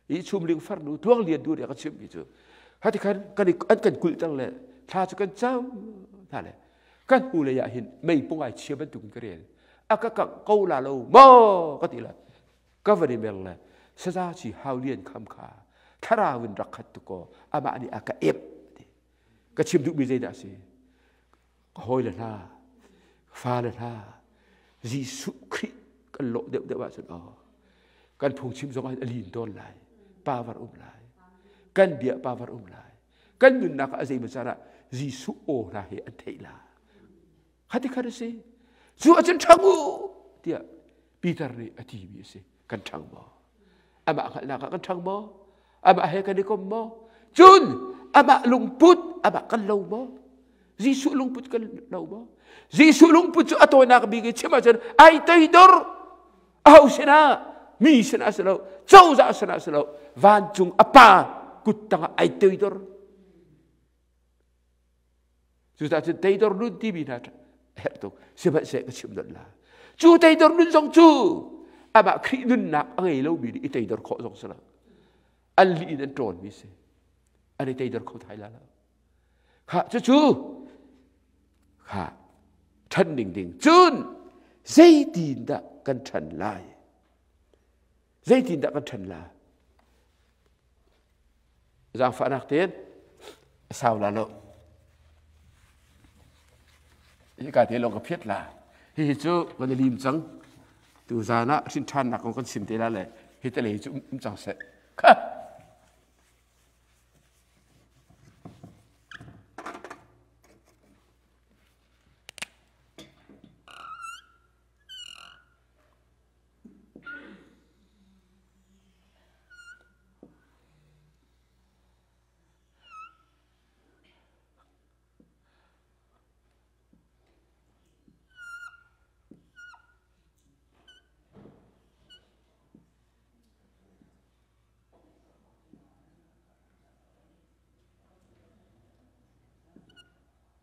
I chumling farnu tuang lian du nih a ka chimhmi cu hati khan kan an kan kulhter le thla cu kan cam hna le kan hnu lei ah hin mei pung ai chia bantuk in ka rel a ka kangh ko la lo maw ka ti la ka van i mer le saza chi hau lian kham kha thlarau in rak khat tu ko amah nih a ka ep ka chim duhmi zeidah a si ka hawile hna fale hna Jesuh Khrih kan lawh deuh deuh ahcun aw kan phungchim zong ah a lin tawn lai power um lai kan bia power um lai kan nunnak ah a zeimaw caan ah Jesuh aw hna hi an theih la khati khat a si cu ahcun ṭhang u tiah Peter nih a timi a si kan ṭhang maw amah hngalhnak ah kan ṭhang maw amah he kan i kom maw cun amah lungput amah kan lo maw Jesuh lungput kan lo maw Jesuh lungput cu a tawinak bik i chim ahcun ai toidor aho sinah mi sinah si lo cozah sinah si lo vancung a pa kut tangah ai toidor Cucaah cun teidor nun timi hna herh tuk. Sihmanhseh ka chim dot la. Cu teidor nun zong cu amah Khrih nunnak a ngei lomi nih i teidor khawh zong si lo. An lih in an ṭawnmi si. An i teidor kho thai la lo. Kha cucu kha ṭhan ding ding. Cun zeitin dah kan ṭhan lai? Zeitin dah kan ṭhan lai? Zaangfahnak tein a sau la lo. Hika te lawng ka phiat la. Hihi cu kan i lim cang. Tu zan ah hrin ṭhannak kong kan chim te la le hi te lei cu um cang seh. Kha!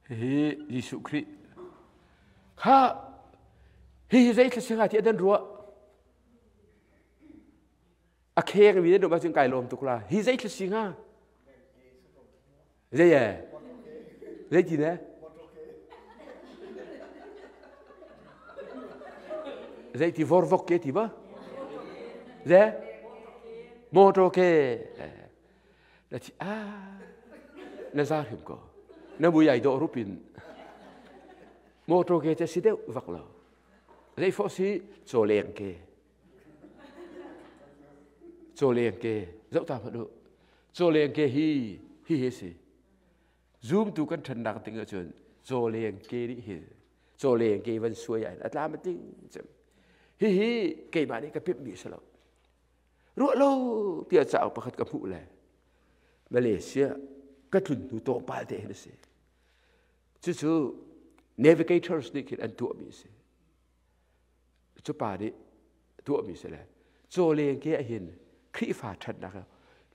Hihi Jesuh Khrih. Kha hi hi zei thla singa ti an ruah. A kheng mi nan um kai lawm tuk la. Hi zei thla singa? Zei e? Zei ti ne? Zei ti vorvok ke ti ba? Ze? Motor ke. Na thi ah na za hrim ko. Na mui ai dawh rupin motor ke te si deuh vak lo. Zei fo si cawleng ke. Cawleng ke zoh ta hmanh u. Cawleng ke hi hi hi si. Zumtu kan ṭhannak ding ahcun cawleng ke nih hin cawleng ke van suai ah a tlam a tling cem. Hihi keimah nih ka pimhmi a si lo. Ruah lo tiah cauk pakhat ka hmuh le Malaysia ka tlun hnu tlawmpal te hin a si. Cucu navigators nih khin an tuahmi a si. Cu pa nih tuahmi si le cawleng ke ahhin Khrihfa ṭhatnak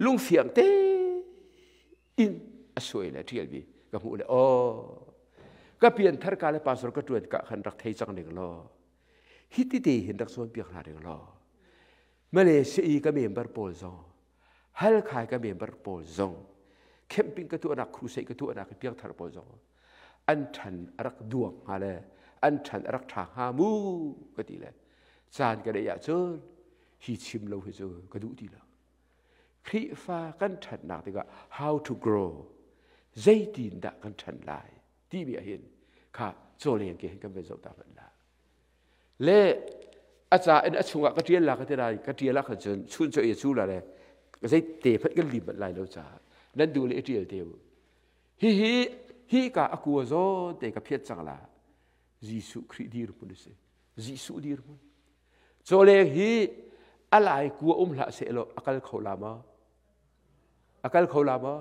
lungfiang te in a suai le ṭialmi ka hmuh le aw ka pianthar ka le pastor ka ṭuan ka khan rak thei cang ning law hi ti te hin rak cawnpiak hna ning law Malaysia i ka member pawl zong Halkhai ka member pawl zong camping ka tuahnak crusade ka tuahnak i piangthar pawl zong an ṭhan a rak duang hnga le an ṭhan a rak ṭha hnga mu ka ti le caan ka neih ahcun hi chim lo hi cu ka duh ti lo. Khrihfa kan ṭhannak tikah how to grow zeitin dah kan ṭhan lai timi ah hin kha cawleng ke hin kan van zoh ta hmanh la. Le a ca in a chungah ka ṭial la ka ti lai ka ṭial ah khan cun chun cu ei cu la le zei te hmanh kan lim manh lai lo caah nan duh le i ṭial te u. Hihi hi ka a kua zawn te ka phiat cang la. Jesuh Khrih dirhmun a si. Jesuh dirhmun. Cawleng hi a lai kua um hlah seh law a kal kho la maw? A kal kho la maw?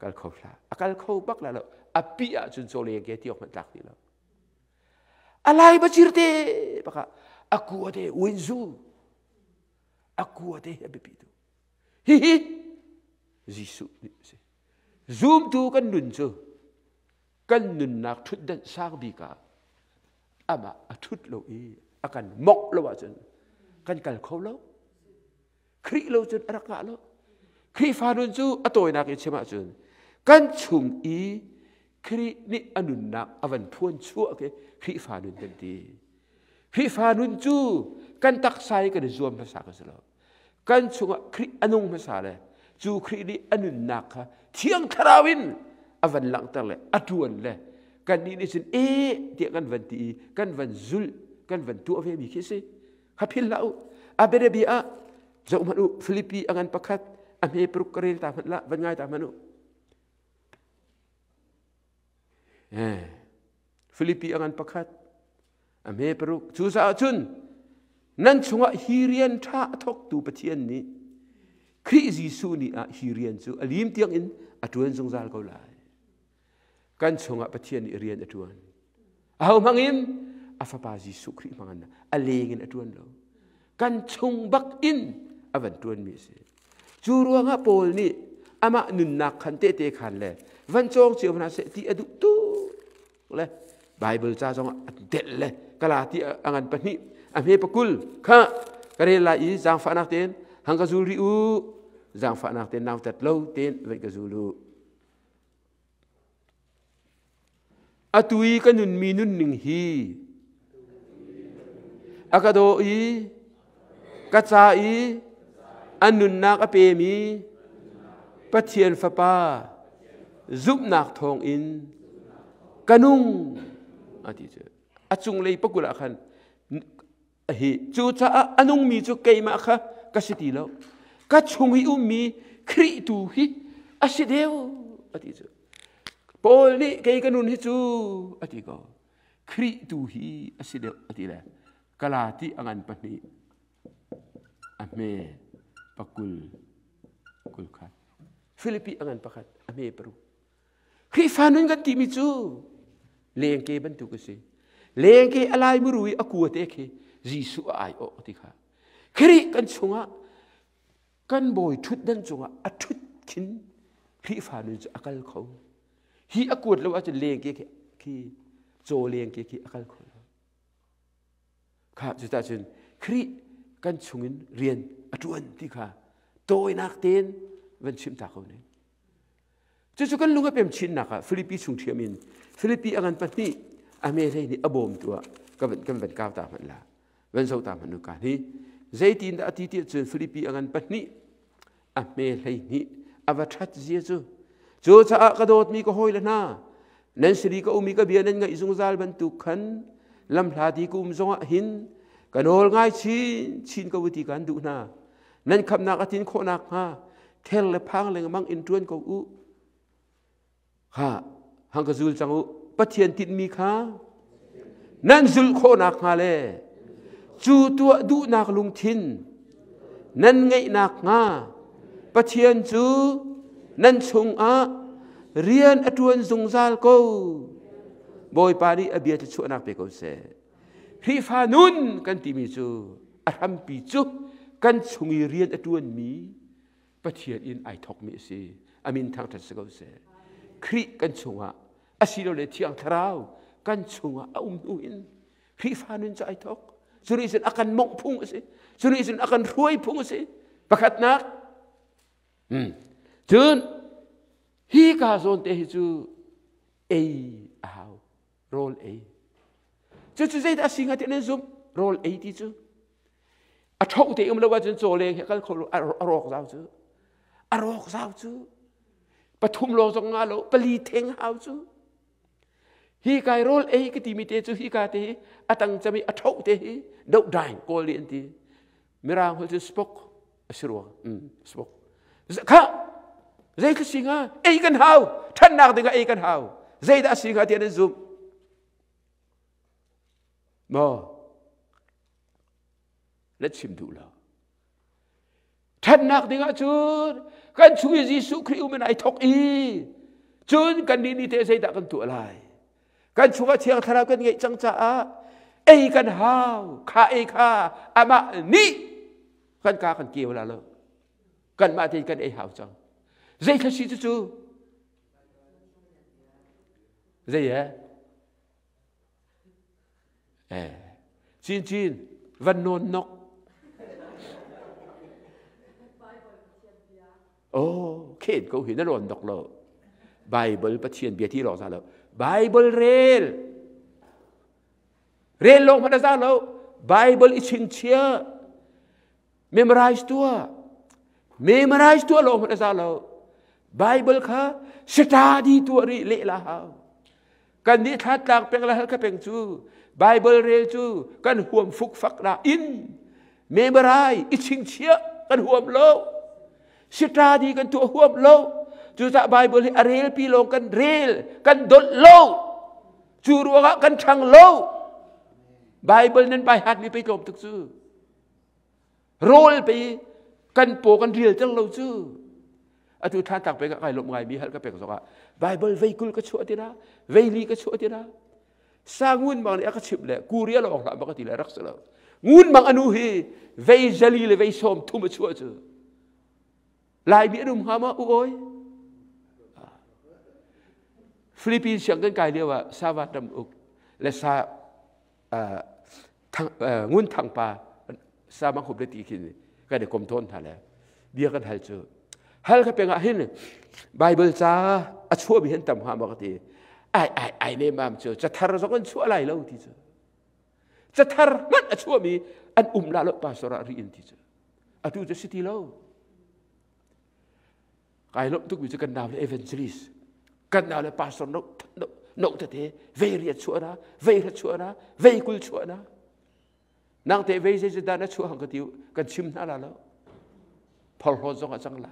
Kal kho hlah. A kal kho bak la lo. A pi ahcun cawleng ke ti awk hmanh tlak ti lo. A lai bacir te baka a kua te winzu a kua te a biapi tu. Hihi Jesuh nih a si. Zumtu kan nun cu kan nunnak ṭhutdanh sang bik ah amah a ṭhut lo i a kan mawngh lo ahcun kan kal kho lo. Khrih lo cun a rak ngah lo. Khrihfa nun cu a tawinak in chim ahcun kan chung i Khrih nih a nunnak a van phuan chuah khi Khrihfa nun kan ti. Khrihfa nun cu kan taksa i kan i zuam hmasa ka si lo. Kan chungah Khrih a nung hmasa le cu Khrih nih a nunnak kha Thiang Thlarau in a van langhter le a ṭuan le kannih nih cun e tiah kan van ti i kan van zulh kan van tuah ve mi khi si. Kha philh hlah u. A bianabia ah zoh hmanh u Filipi a ngan pakhat a hme paruk ka rel ta hmanh lah van ngai ta hmanh u. Filipi a ngan pakhat a hme paruk cucaah cun nan chungah hi rian ṭha a thawktu Pathian nih Khrih Jesuh ni ah hi rian cu a lim tiangin a ṭuan zungzal ko lai. Kan chungah Pathian nih rian a ṭuan. Aho hmangin a fapa Jesuh Khrih hmangin a leng in a ṭuan lo. Kan chung bak in a van ṭuanmi a si. Cu ruangah Paul nih amah nunnak khan tehte khan le van cawng cio hna seh ti a duh tuk le Bible ca zong ah delh le kala ti a ngan pahnih a hme pakul kha ka rel lai i zaangfahnak tein hang ka zul rih u zaangfahnak tein nautat lo tein van ka zul u Atu i ka nunmi nunning hi a ka daw i ka ca i a nunnak a pemi Pathian Fapa zumhnak thawngin ka nung a ti cu. A cunglei pakul ah khan hi cucaah a nungmi cu keimah kha ka si ti lo ka chung i ummi Khrih tu hi a si deuh a ti cu Paul nih kei ka nun hi cu a ti ko Khrih tu hi a si deuh a ti le Galati a ngan pahnih a hme pakul kul khat Filipi a ngan pakhat a hme paruk Khrihfa nun kan timi cu lengke bantuk a si. Lengke a lai muru i a kua te khi Jesuh a aiawh ti kha. Khrih kan chungah kan bawi ṭhutdan cungah a ṭhut khin Khrihfa nun cu a kal kho. Hi a kuat lo ahcun lengke khi, khi Caw leng ke khi a kal kho lo. Kha cucah cun Khrih kan chungin rian a ṭuan ti kha tawinak tein van chim ta ko ning. Cucu kan lung a pem chinnak ah Filipi chung ṭhiam in Filipi a ngan pahnih a me hlei nih a bawmtu ah kan van kau ta hmanh la van zo ta hmanh nu ka hi zeitin dah a ti ti cun Filipi a ngan pahnih a hme hlei hnih a va ṭhat zia cu cu caah ka dawtmi ka hawile hna nan siri ka um i ka bia nan ngaih zungzal bantuk khan lamhla ti ka um zongah hin ka nawl ngai chin chin ko ti kan duh hna nan khamnak a tin khawh nakhnga ther le phang lengmang in ṭuan ko u ha hang ka zul cang u Pathian tinhmi kha nan zulh khawh nakhnga le cu tuah duhnak lungthin nan ngeih nakhnga Pathian cu nan chungah rian a ṭuan zungzal ko. Bawipa nih a bia thluachuahnak pe ko seh. Khrihfa nun kan timi cu a hrampi cu kan chung i rian a ṭuanmi Pathian in ai thawkmi a si. A min thangṭhat si ko seh. Khrih kan chungah asilole Thiang Thlarau kan chungah a um hnu in Khrihfa nun cu ai thawk. Cu nih cun a kan mongh phung a si. Cu nih cun a kan hruai phung a si. Pakhatnak. Cun hi ka zawn te hi cu ei a hau. Rawl ei. Cucu zeidah a si hnga ti nan zumh? Rawl ei ti cu. A ṭho te um lo ahcun caw leng he kal kho lo a rawk zau cu. A rawk zau cu. Pathum lawng zong nga lo, pali theng hau cu. Hi kai rawl ei ka timi te cu hi ka te hi a tang cami a ṭho te hi doh daing kawl nih an ti. Mirang holh cu spok a si rua. Spok. Kha zei khi si hnga? Ei kan hau. Ṭhannak dingah ei kan hau. Zeidah a si hnga ti an zumh? Maw? Na chim duh lo. Ṭhatnak dingah cun kan chung i Jesuh Khrih um in ai thawk i cun kan nih nih teh zeidah kan tuah lai? Kan chungah Thiang Thlarau kan ngeih cang caah ei kan hau. Kha ei kha amah nih kan ka kan keu la lo. Kanmah tein kan ei hau cang. Zei thla si cu? Zei eh? Eh, cin cin van nawn nok. Oh, khen ko hi na lawn nok lo. Bible Pathian bia ti lawng za lo. Bible rel. Rel lawng hmanh a za lo. Bible i chingchiah. Memorize tuah. Memorize tuah lawng hmanh a za lo. Bible kha study tuah rih leh la hau. Kan nih thlatlang peng le halkha peng cu Bible rel cu kan huam fukfak na in memorize i chingchiah kan huam lo. Study kan tuah huam lo. Cucaah Bible hi a relpi lawng kan rel, kan dolh lo. Cu ruangah kan ṭhang lo. Bible nan bai hatmi pei tlawm tuk cu. Rawl pei kan paw kan rial ter lo cu. Atu thlantak pek ah kai lawmh ngaimi hal ka pek zongah Bible vei 20 ka chuah ti na, vei 40 ka chuah ti na. Sa ngun mang nih a ka chimh le kuria lawng hlah ma ka ti le rak si lo. Ngun mang anu hi vei 4 le vei 30 a chuah cu. Laimi an um hnga ma u oi? Philippines siang kan kai lio ah Savat ram uk le sa ngun thang pa sa mang hup le ti khin kan i kom tawn hna le bia kan hal cu hal kha peng ah hin Bible ca a chuah mi hin tam hnga ma ka ti ai ai ai ne mam cu cathar zong an chuah lai lo ti cu cathar hmanh a chuah mi an um la lo pastor ah ri in ti cu atu cu si ti lo Kai lawmh tukmi cu kan nau le evangelist, kan nau le pastor no no tete vei riat chuah na, vei hrat chuah na, vei 20 chuah na. Nang te vei zei dah na chuah hang ka ti kan chim hna la lo. Phorhlawt zong a cang la.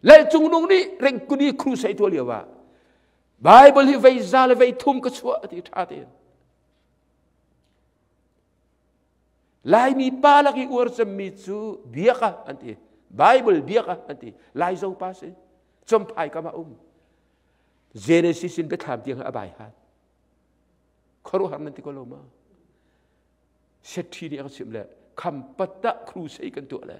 Lal cung nung nih rengkuni crusade tuah lio ah Bible hi vei 100 le vei 30 ka chuah ti tha tein. Laimi pa lak i uar cemmi cu biaka an ti. Bible biaka an ti. Laizo pa si. Champhai kam ah um. Genesis in biathlam tiang a bai han. Khuaruahhar nan ti ko lo ma? Setthi nih a ka chimh le khampata crusade kan tuah le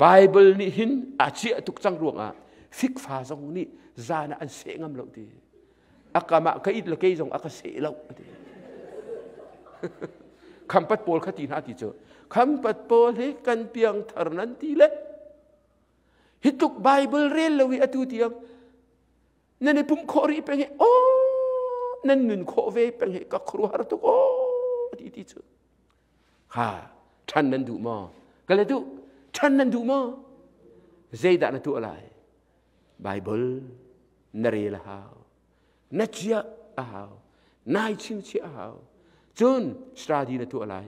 Bible nih hin a ciah tuk cang ruangah fikfa zong nih zan ah an seh ngam lo ti. A kam ah ka it le kei zong a ka seh lo ati. Khampat pawl kha ti hna ti cu. Khampat pawl hi kan piang thar nan ti le. Hi tluk Bible rel lo i atu tiang nan i pumh khawh rih peng hi aw nan nun khawh ve peng hi ka khuaruahhar tuk aw ti ti cu. Ha ṭhan nan duh maw? Ka le duh. Ṭhan nan duh maw? Zeidah na tuah lai? Bible na rel a hau. Na ciah a hau. Nai chingchiah a hau. Cun study na tuah lai.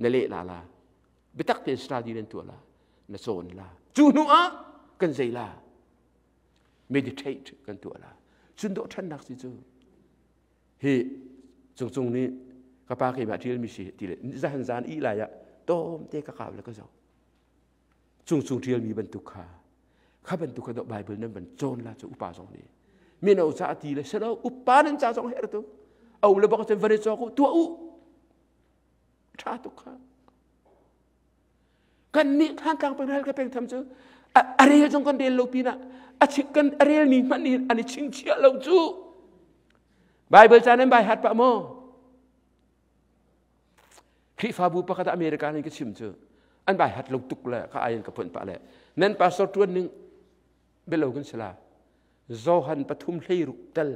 Na leh la la. Biatak tein study nan tuah la. Na cawn la. Cu hnu ah kan zei la. Meditate kan tuah la. Cun dawh ṭhannak si cu. Hi cungcung nih ka pa keimah ṭialmi si ti le zahan zan ih lai ah tawm te ka kau le ka zoh. Cungcung ṭialmi bantuk kha kha bantuk kha dawh Bible nan van cawn la cu upa zong nih mino ca ti le selo upa nan ca zong her tuk a um le bak cun van i cawk u tuah u ṭha tuk kha kan nih Thantlang peng hal ka peng tham cu a rel zong kan rel lo pinah a chik kan a rel mi hmanh nih an i chingchiah lo cu Bible ca nan bai hat pah maw Khrihfabu pakhat ah America in ka chim cu an bai hat lo tuk le ka ai in ka phuan pah le nan pastor tuan ning belo kan sila Johan pathum hleiruk tel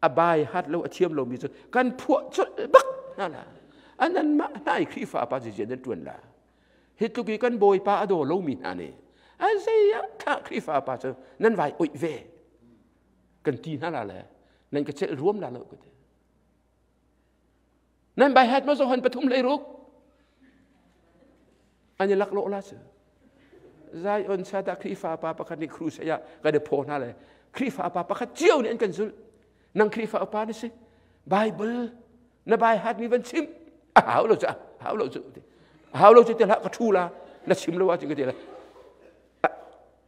a bai hat lo a thiam lomi cu kan phuah colh bak hna la anan mah hna i Khrihfa pa zizian nan tuan la hi tluk i kan bawipa a daw lomi hna nih a zei ah thah Khrihfa pa cu nan vai oih ve kan ti hna la le nan ka celh ruam la lo ka ti Nan bai hat ma Johan pathum lei ruk. An i laklawh la cu. Zion Sata Khrihfa pa pakhat nih crusade ah kan i phaw hna le Khrihfa pa pakhat cio nih an kan zulh. Nang Khrihfa upa na si. Bible na bai hat mi van chim. A hau lo cu a hau lo cu. A hau lo cu ti hlah ka thu la na chim lo ah cun ka ti le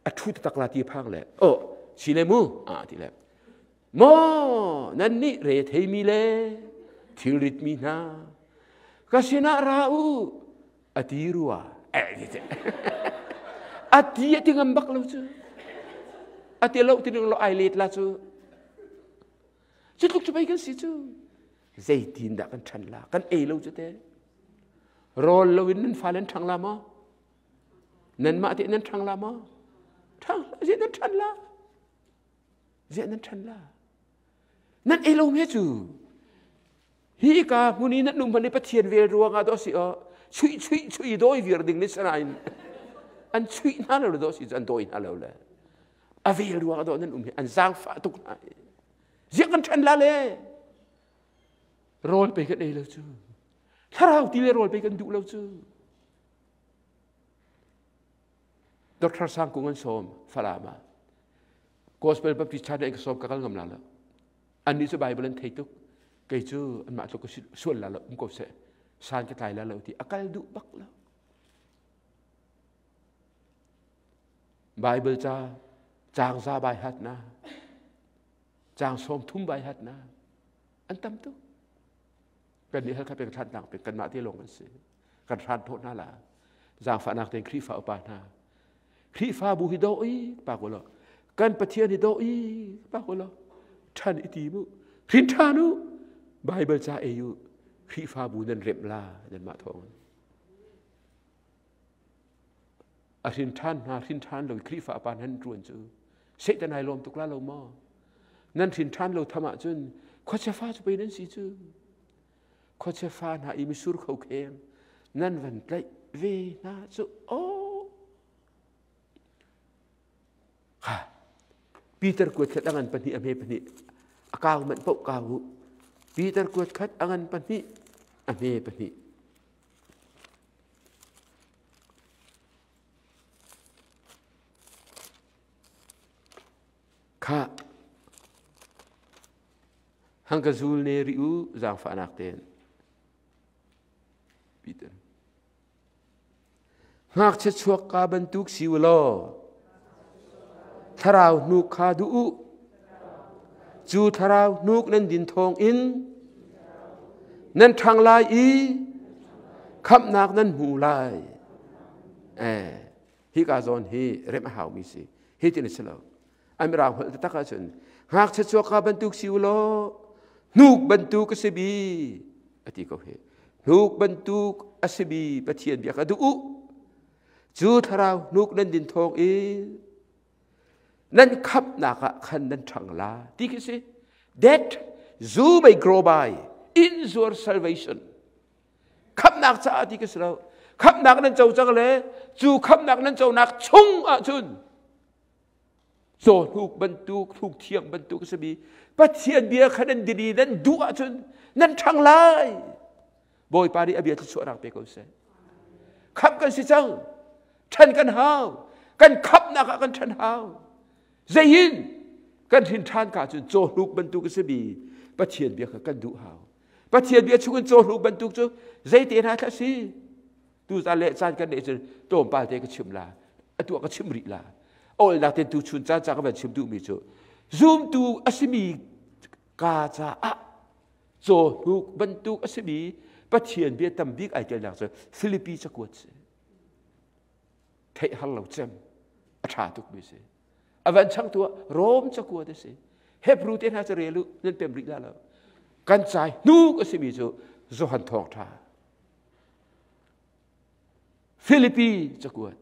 a thu taktak la ti phang le oh si le mu a ti le Maw nannih retheimi le thilritmi hna, ka sinah ra u, a ti rua. A ti a ti ngam bak lo cu. A ti lo ti ning lo ai let la cu. Cu tluk cu pei kan si cu. Zeitin dah kan ṭhan la? Kan ei lo cu te. Rawl lo in nan fale an ṭhang la maw? Nanmah te nan ṭhang la maw? Ṭhang, zei nan ṭhan la? Ziah nan ṭhan la? Nan ei lo me cu. Hi ka hmun i nan um hmanh i Pathian vel ruangah dawh si aw chuih chuih chuih dawi vir ding ni sanain an chuih hna lo dawh si cu an dawi hna lo le a vel ruangah dawh nan um hi an zaangfah tuk hna i ziah kan ṭhan la le rawl pe kan ei lo cu thlarau ti le rawl pe kan duh lo cu Dr. Sang Kung an sawm Falam ah Gospel Baptist Church an ka sawm ka kal ngam la lo annih cu Bible an thei tuk kei cu anmah tluk ka sual la lo um ko seh san ka tlai la lo ti a kal duh bak lo Bible ca caang za bai hat na caang sawm thum bai hat na an tam tuk kan nih halkha peng thlan peng kanmah te lawng an si kan hran thawh hna la zaangfahnak tein Khrihfa upa hna Khrihfabu hi do i pa ko lo kan Pathian hi do i pa ko lo ṭhan i ti mu hrin ṭhan u Bible ca ei u Khrihfabu nan remh la nan mah thawng a hrin ṭhan hna hrin ṭhan lo Khrihfa pa nan ṭuan cu Satan ai lawm tuk la lo maw nan hrin ṭhan lo tham ahcun khuachia fa cu pei nan si cu khuachia fa hna i misur kho kheng nan van tlaih ve hna cu aw ha Peter kuat khat angan pahnih a hme pahnih a kau manh paoh kau u Peter kuat khat angan pahnih a hme pahnih Khah, hang ka zul ne rih u zaangfahnak tein. Peter. Ngakchia chuak ka bantuk si u law thlarau hnuk kha duh u. Cu thlarau hnuk nan din thawng in nan ṭhang lai i khamhnak nan hmu lai. Eh, hika zawn hi remh a haumi si. Hi tin a si lo. An mirang holh taktak ahcun ngakchia chuakka bantuk si u law hnuk bantuk a si bi a ti ko hi. Hnuk bantuk a si bi Pathian bia kha duh u. Cu thlarau hnuk nan din thawng i nan khamhnak ah khan nan ṭhang la ti khi si. That you may grow by in your salvation. Khamhnak caah ti ka si lo. Khamhnak nan co cang le cu khamhnak nan conak chung ahcun cawhnuk bantuk hnuk thiang bantuk a simi Pathian bia kha nan din i nan duh ahcun nan ṭhang lai. Bawipa nih a bia thluachuahnak pe ko seh. Khamh kan si cang. Ṭhan kan hau. Kan khamhnak ah kan ṭhan hau. Zeihin kan hrin ṭhan ka cun cawhnuk bantuk a simi Pathian bia kha kan duh hau. Pathian bia chungin cawhnuk bantuk cu zeite hna thla si? Tu zan le caan kan neih cun tlawmpal te ka chim la. Atu ah ka chim rih la. Awlnak ten tu chun caan ca ka van chim duhmi cu zumtu a simi ka caah cawhnuk bantuk a simi Pathian bia tam bik ai telnak cu Filipi cakuat si. Theih har lo cem a ṭha tukmi si. A van changtu ah Rom cakuat a si. Hebrew te hna cu rel u nan pem rih la lo. Kan cai hnuk a simi cu Johan thawngṭha. Filipi cakuat.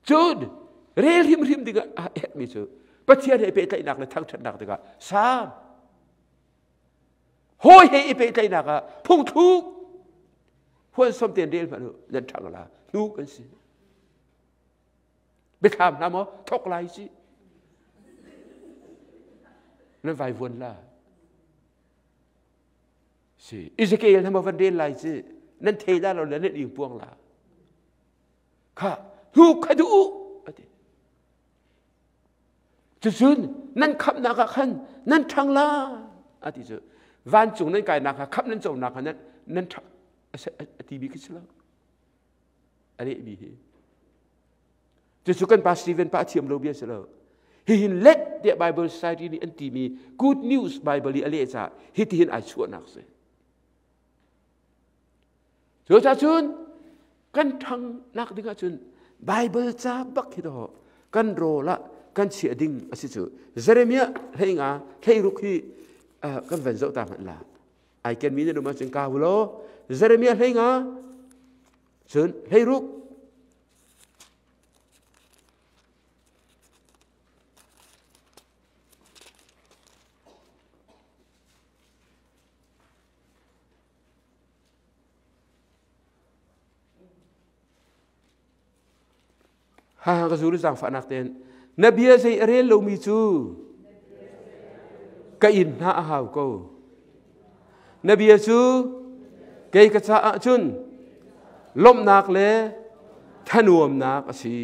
Cun rel hrimhrim ding ah a herhmi cu Pathian he pehtlaihnak le thangṭhatnak tikah Salm hawi he i pehtlaihnak ah phungthluk huansom tein rel hmanh u nan ṭhang la hnu kan si. Biathlam hna maw thok lai si. Nan vaivuan la. Si Ezekiel hna maw van rel lai si. Nan thei la lo le nan ing puang la. Kha hnu kha duh u a ti. Cucun nan khamhnak ah khan nan ṭhang la a ti cu vancung nan kainak kha khamh nan conak kha nan nan ṭhang a ti bi khi si lo. A lehmi hi. Cucu kan pa Stephen pa a thiam lo bia si lo. Hihin let tiah Bible Society nih an timi Good News Bible i a leh caah hitihin ai chuahnak si. Cucaah cun kan ṭhangnak ding ahcun Bible ca bak hi dawh kan rawl ah kan chiah ding a si cu. Jeremiah 15 16 hi kan van zoh ta hmanh la. Ai kenmi nan um ahcun ka hu law Jeremiah 15 cun 16 Ha ka zul zaangfahnak tein na bia zei a rel lomi cu ka inn hna a hau ko. Na bia cu kei ka caah cun lawmhnak le thanuamnak a si.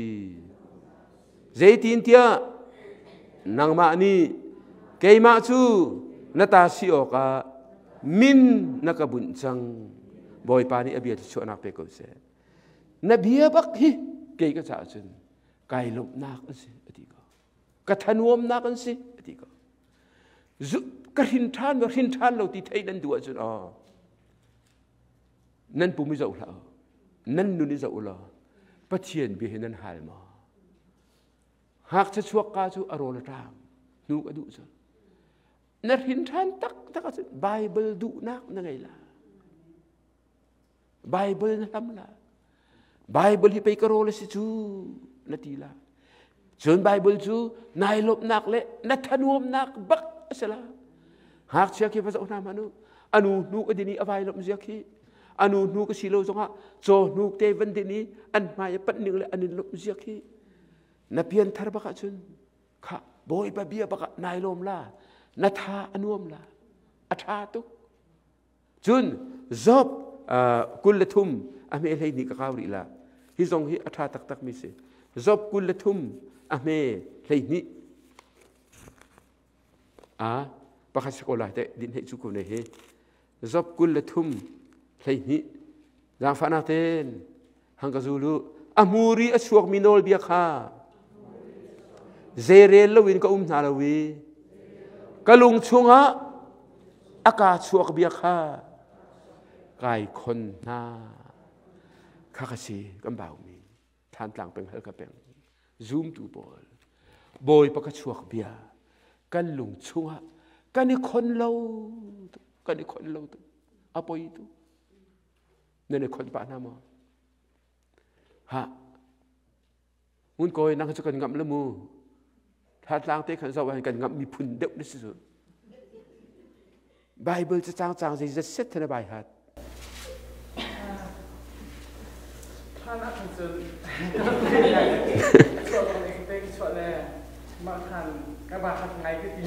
Zeitintiah nangmah nih keimah cu na ta si awkah min na ka bunh cang. Bawipa nih a bia thluachuahnak pe ko seh. Na bia bak hi kei ka caah cun kai lawmhnak an si a ti ko. Ka thanuamnak an si a ti ko. Ka hrin ṭhan maw hrin ṭhan lo ti theih nan duh ahcun aw nan pum i zoh hlah u nan nun i zoh u law Pathian bia hi nan hal maw ngakchia chuak ka cu a rawl a ṭam hnuk a duh cu na hrin ṭhan taktak ahcun Bible duhnak na ngei la Bible na hlam la Bible hi pei ka rawl a si cu na ti la cun Bible cu nai lawmhnak le na thanuamnak bak a si la ngakchia khi va zoh hna hmanh u anu hnuk a din i a vai lawmh zia khi anu hnuk a si lo zongah caw hnuk te van din i an hmai a panh ning le an in lawmh zia khi na pianthar bak ahcun kha bawipa bia bak ah nai lawm la na tha a nuam la a tha tuk Cun Job 23 a hme 12 ka kau rih la. Hi zong hi a ṭha taktakmi si. Job 23 a hme 12. A pakhat si ko lai te din hei cu ko ne hi. Job 23 12. Zaangfahnak ten hang ka zulu a hmur i a chuakmi nawlbia kha zeirel loin ka um hna lo i ka lung chungah a kaa chuak bia kha kai khon hna kha ka si kan baumi Thantlang peng Halkha peng. Zumtu pawl Bawipa ka chuak bia kan lung chungah kan i khon lo kan i khon lo tu a poi tu nan i khon pah hna maw ha ngun kawi nang cu kan ngamh le mu thlatlang te khan zoh ah kan ngamh miphun deuh na si cu Bible cu cang cang zei zat set thana bai hat Thlan ah khan cun chuah le mah khan ka ba hat ngai ka ti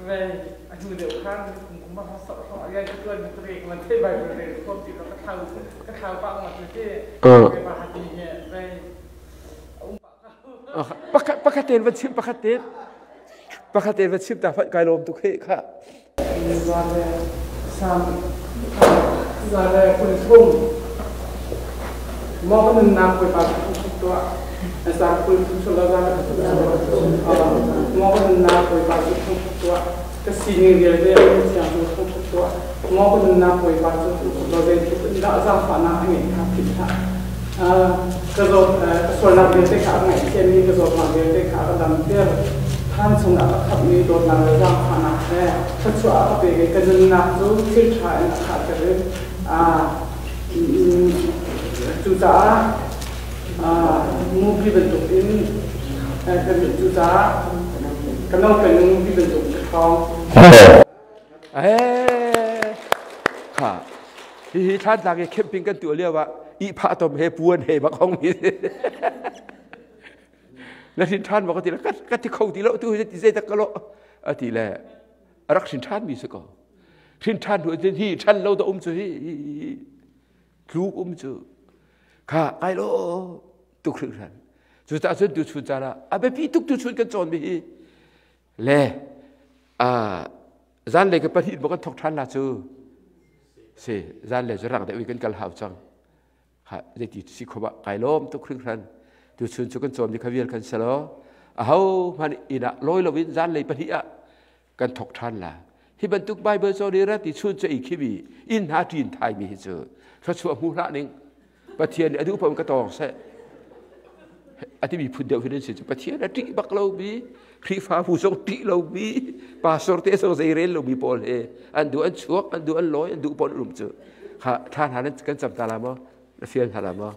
ve a hnu deuh khan kum kum ma sok sok a ka tuan ka rek man thei Bible rel khom ti ka thau ka thau pa ngat ti ka ba hat ni he ve um pa pakhat pakhat ten va chim pakhat ten pakhat ten va chim ta fat kai lom tu khe kha Zale sam zale kun thum mo kan nunnak Bawipa cu tuah sa kul thum sula zale mo kan nunnak Bawipa cu thung tuah ka sining vialte a thiang cu thung tuah mo kan nunnak Bawipa cu thung tuah zeitluk in dah zaangfahnak a ngeih kha philh hlah ka zawt ka sualnak vialte kha a ngaihthiam i ka zawtnak vialte kha a ka damter. Thlan chungah ka khamhmi dawtnak le zaangfahnak he thluachuah a ka pek i ka nunnak cu thil ṭha in a khahter i cucaah mupi bantukin cucaah ka no peng in mupi bantukin ka ṭhawng. Kha hihi Thantlang i camping kan tuah lio ah ihphah tom he puan he bak hong mi na hrin ṭhan maw ka ti le ka ti kho ti lo tu hi zei tak ka lo a ti le a rak hrin ṭhan mi si ko hrin ṭhan hnu cun hi ṭhan lo da um cu hi tluk um cu kha kai lo tuk hringhran cucaah cun tu chun caan ah a biapi tuk tu chun kan cawn mi hi Le zanlei ka pahnih maw kan thok ṭhan la cu si zanlei cu rang deuh in kan kal hau cang ha zeiti si kho bah kai lawm tuk hringhran tuchun cu kan cawm ni kha vial kan selo aho hmanh inn ah lawi loin zanlei pahnih ah kan thok ṭhan la hi bantuk Bible cawn i rat i chun cu ei khibi inn hna ṭin thai mi hi cu thluachuah hmu hlah ning Pathian nih a duh paoh in ka tawng seh a timi phun deuh hin an si cu Pathian a ṭih bak lomi Khrihfabu zong ṭih lomi pastor te zong zei rel lomi pawl he an duh an chuak an duh an lawi an duh pawl an um cu kha thla hna nan kan cam ta la maw na fial hna la maw?